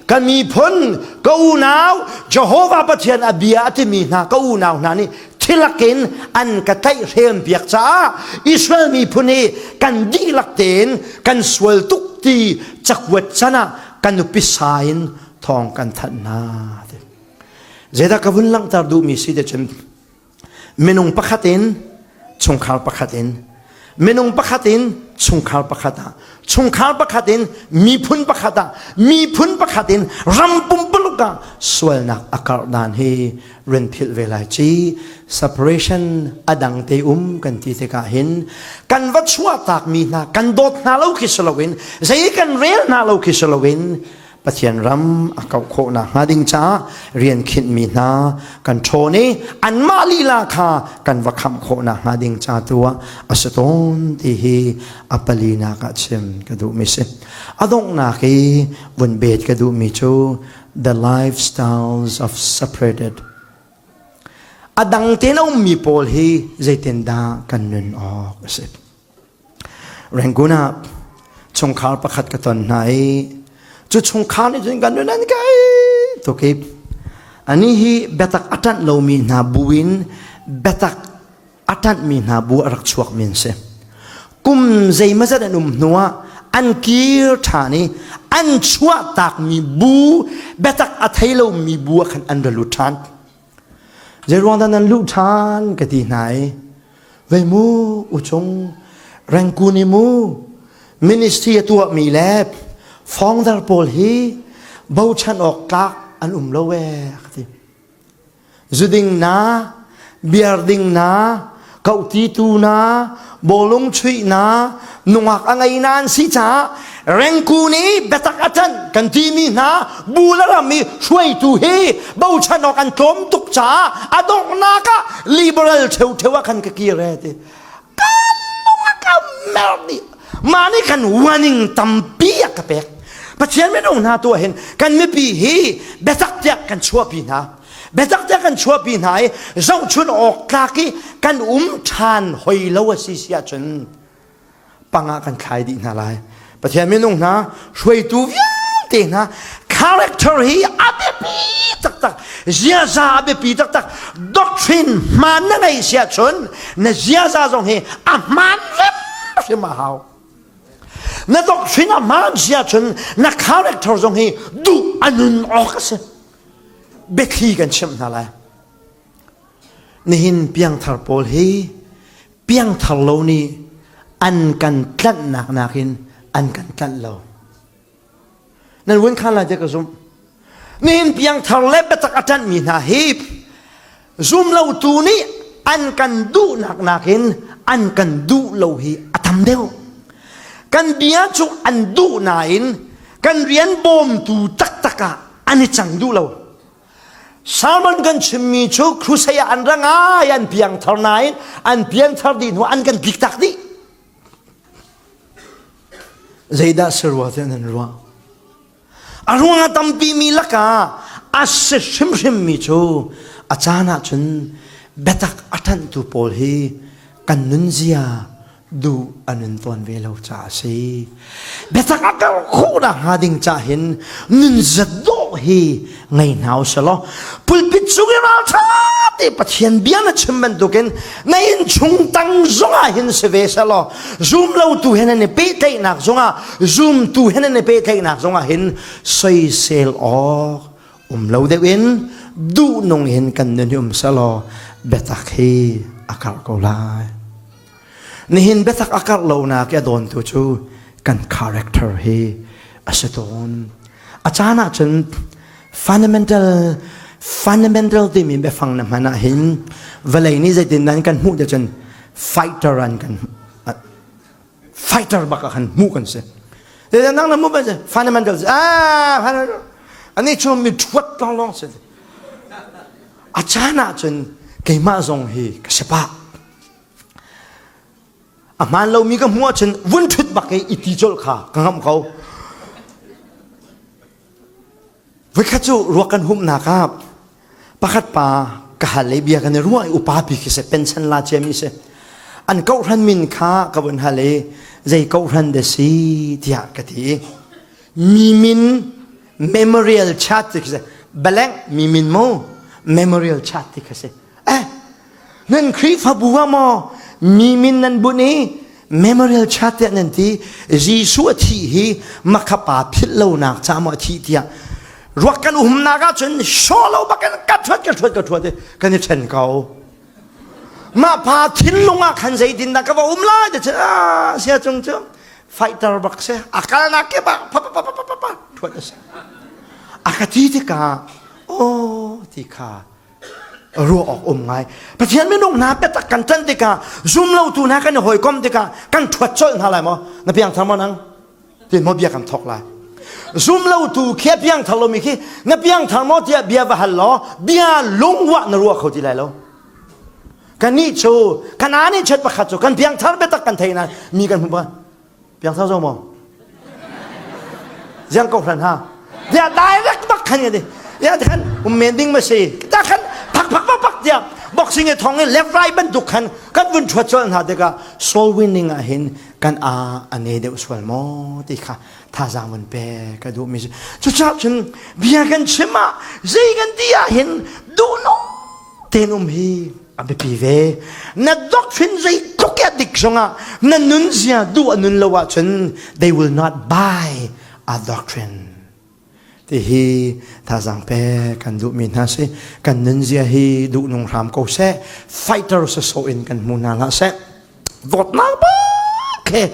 ka miphun, ka unau, Jehovah Pathian a bia a timi hna ka unau hna nih thilak in an ka tlaih hrempiak caah Israel miphun hi kan dihlak tein kan sual tuk ti cakuat can ah ka nupi sa in thawng kan thanh hna. Zeidah ka vun langhter duhmi si ti cun, minung pakhat in chungkhar pakhat in, minung pakhat in chungkhar pakhat ah, chungkhar pakhat in miphun pakhat ah, miphun pakhat in ram pumpuluk ah sualnak a karh dan hi rian philh ve lai. Ci separation a dang te um kan ti tikah hin kan va chuahtakmi hna kan dawt hna lo khi si loin, zei kan rel hna lo khi si loin, Pathian ram a kauh khawh nakhnga ding caah rian khinhmi hna kan ṭhawn i anmah lila kha kan va khamh khawh nakhnga ding ca tuah a si tawn ti hi a palinak ah chim ka duhmi si. A donghnak i vun bet ka duhmi cu the lifestyles of separated, a dang tein a ummi pawl hi zeitindah kan nun awk a si? Rangoon ah chungkhar pakhat ka ton hna i, cu chungkhar nih cun ka nun an kai tuk i, anih hi biatak a ṭanh lomi hna bu in biatak a ṭanhmi hna bu a rak chuakmi an si. Kum zeimawzat an um hnuah an kir ṭhan i an chuahtakmi bu, biatak a thei lomi bu ah khan an ra lut ṭhan. Zeiruang dah nan luh ṭhan ka ti hna i, vei mu, u cung, Rangoon i mu, ministry a tuahmi le founder pawl hi bochan awk tlak an um lo e, a ka ti. Zu ding hna, biar ding hna, kauhtitu hna, bawlung chuih hna, nungak a ngei hna an si caah Rangoon i biatak a ṭanh kan timi hna bu le ram i hruaitu hi bochan awk an tlawm tuk caah a donghnak ah liberal ṭheuṭheu ah khan ka kir e ti. Ka lung a ka mer dih. Mah nih khan warning tampi a ka pek. Pathian minung hna tu ah hin kan mipi hi biatak tiah kan chuahpi hna. Biatak tiah kan chuahpi hna i zohchunh awk tlak i kan um ṭhan hoi lo a si si ahcun pang ah kan thlai dih hna lai. Pathian minung hna hruaitu vialte hna character hi a biapi taktak, ziaza a biapi taktak. Doctrine hmaan na ngeih si ahcun na ziaza zong hi a hmaan hrimhrim a hau. Na doctrine a hmaan si ahcun na character zong hi duh a nun awk a si. Biathli kan chimh hna lai. Nihin piangthar pawl hi piangthar lo nih an kan tlanhnak nakin an kan tlanh lo. Nan vun khan lai tiah ka zumh. Nihin piangthar le biatak a ṭanhmi hna hi zum lotu nih an kan duhnak nakin an kan duh lo hi a tam deuh. Kan bia cu an duh nain kan rian bawmtu taktak ah an i cang duh lo. Sermon kan chimmi cu crusade ah an ra ngai, an piangthar nain an pianthar dih hnu an kan biktak dih. Zeidah si rua tiah nan ruah? A ruangah tampi mi lakah a si hrimhrimmi cu a caan ahcun biatak a ṭanhtu pawl hi kan nunzia duh a nun tawn ve lo caah a si. Biatak a karh khawh nakhnga ding caah hin nun zat dawh hi ngei hna u sih law, pulpit cung i ralṭha te Pathian bia na chim bantukin na innchung tang zongah hin si ve seh law, zum lotu he nan i pehtlaihnak zongah, zumtu he nan i pehtlaihnak zongah hin soisel awk um lo deuh in duhnung hin kan nun hi um seh law, biatak hi a karh ko lai. Nihin biatak a karh lonak i a dawntu cu kan character hi a si tawn. A caan ahcun fundamental, fundamental timi biafang na hmanh ah hin vawlei nih zeitindah kan hmuh ti cun fighter an kan, fighter bak ah khan hmuh kan si. Zeitindah nang na hmuh kan si, fundamental si. Ah, fundamental. Anih cu mi ṭhuat lawnglawng si. A caan ahcun keimah zong hi ka si pah. A hmaan lomi ka hmuh ahcun vun ṭhut bak i i ti colh kha ka ngamh ko. Voikhat cu ruak kan humhnak ah pakhat pa ka hal i bia kan i ruah i upapi khi si, pension la ciami si. An kawhhran min kha ka vun hal i zei kawhhran dah si tiah ka ti i mi min memorial church ti khi si. Blank mi min maw memorial church ti kha si. Eh, nan Khrihfabu ah maw mi min nan bunh i memorial church tiah nan ti, Jesuh a thih hi makhapa philh lonak ca maw a thih tiah ruak kan umnak ahcun shaw lo bak in ka ṭhuat, ka ṭhuat, ka ṭhuat i kan i ṭhen ko. Mah pa thinlung ah khan zeitindah ka va um lai ti cun, ah, sia cung cu fighter bak si, a kalnak ke bak pa, pa, pa, ṭhuat a si. A ka ti tikah, aw, ti kha ruah awk um ngai. Pathian minung hna biatak kan ṭanh tikah, zum lotu hna kan i hawikom tikah, kan ṭhuat colh hna lai maw? Na piangthar maw nang? Tin maw bia kan thawk lai? Zum lotu khi a piangthar lomi khi, na piangthar maw tiah bia va hal law, bia lungruah na ruah kho ti lai lo. Kannih cu, kan aa nih chet pakhat cu, kan piangthar biatak kan theih nain, mi kan hmuh pa. Piangthar zo maw? Ziang kawhhran ha? Tiah direct bak khan i ti. Tiah khan um men ding ma si. Tiah khan phak, phak, phak, phak tiah boxing i thawng i left right bantuk khan kan vun ṭhuat colh hna tikah soul winning ah hin kan aa a ne deuh sual maw ti kha thazaang vun pe ka duhmi si. Cucaah cun bia kan chim ah zei kan ti ah hin duhnung tein um hi. A biapi ve. Na doctrine zeitluk i a dik zongah na nunzia duh a nun lo ahcun they will not buy a doctrine. Ti hi thazaang pek kan duhmi hna si. Kan nunzia hi duhnung hram ko seh, fighter sawsawh in kan hmu hna hlah seh. Dawtnak bak he,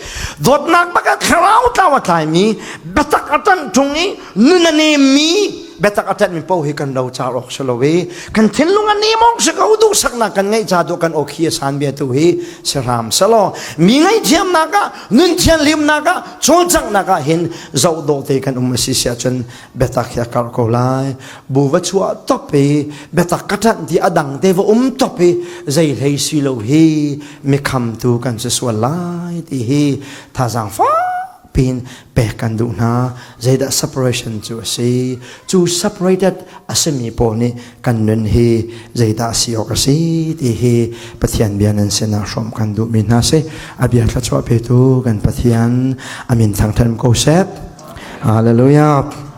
dawtnak bak a thlarau tlau a tlaimi, biatak a ṭanh ṭung i nun a nemmi, biatak a ṭanhmi paoh hi kan rocar awk si lo i, kan thinlung a nem awk si ko, duhsaknak kan ngeih ca tu kan awk hi a san bia tu hi si hram seh law, mi ngaihthiamnak ah, nun thianhlimnak ah, cawlcanghnak ah hin zoh dawh te kan um a si si ahcun biatak hi a karh ko lai. Bu va chuah top i biatak ka ṭanh ti a dang te va um top i zei hlei si lo hi mi khamtu kan si sual lai ti hi thazaang fa pin pek kan duh hna. Zeidah separation cu a si? Cu separated a simi pawl nih kan nun hi zeidah a si awk a si ti hi Pathian bia nan sinah hrawm kan duhmi hna si. A bia thluachuah petu kan Pathian a min thangṭhat ko seh. Hallelujah.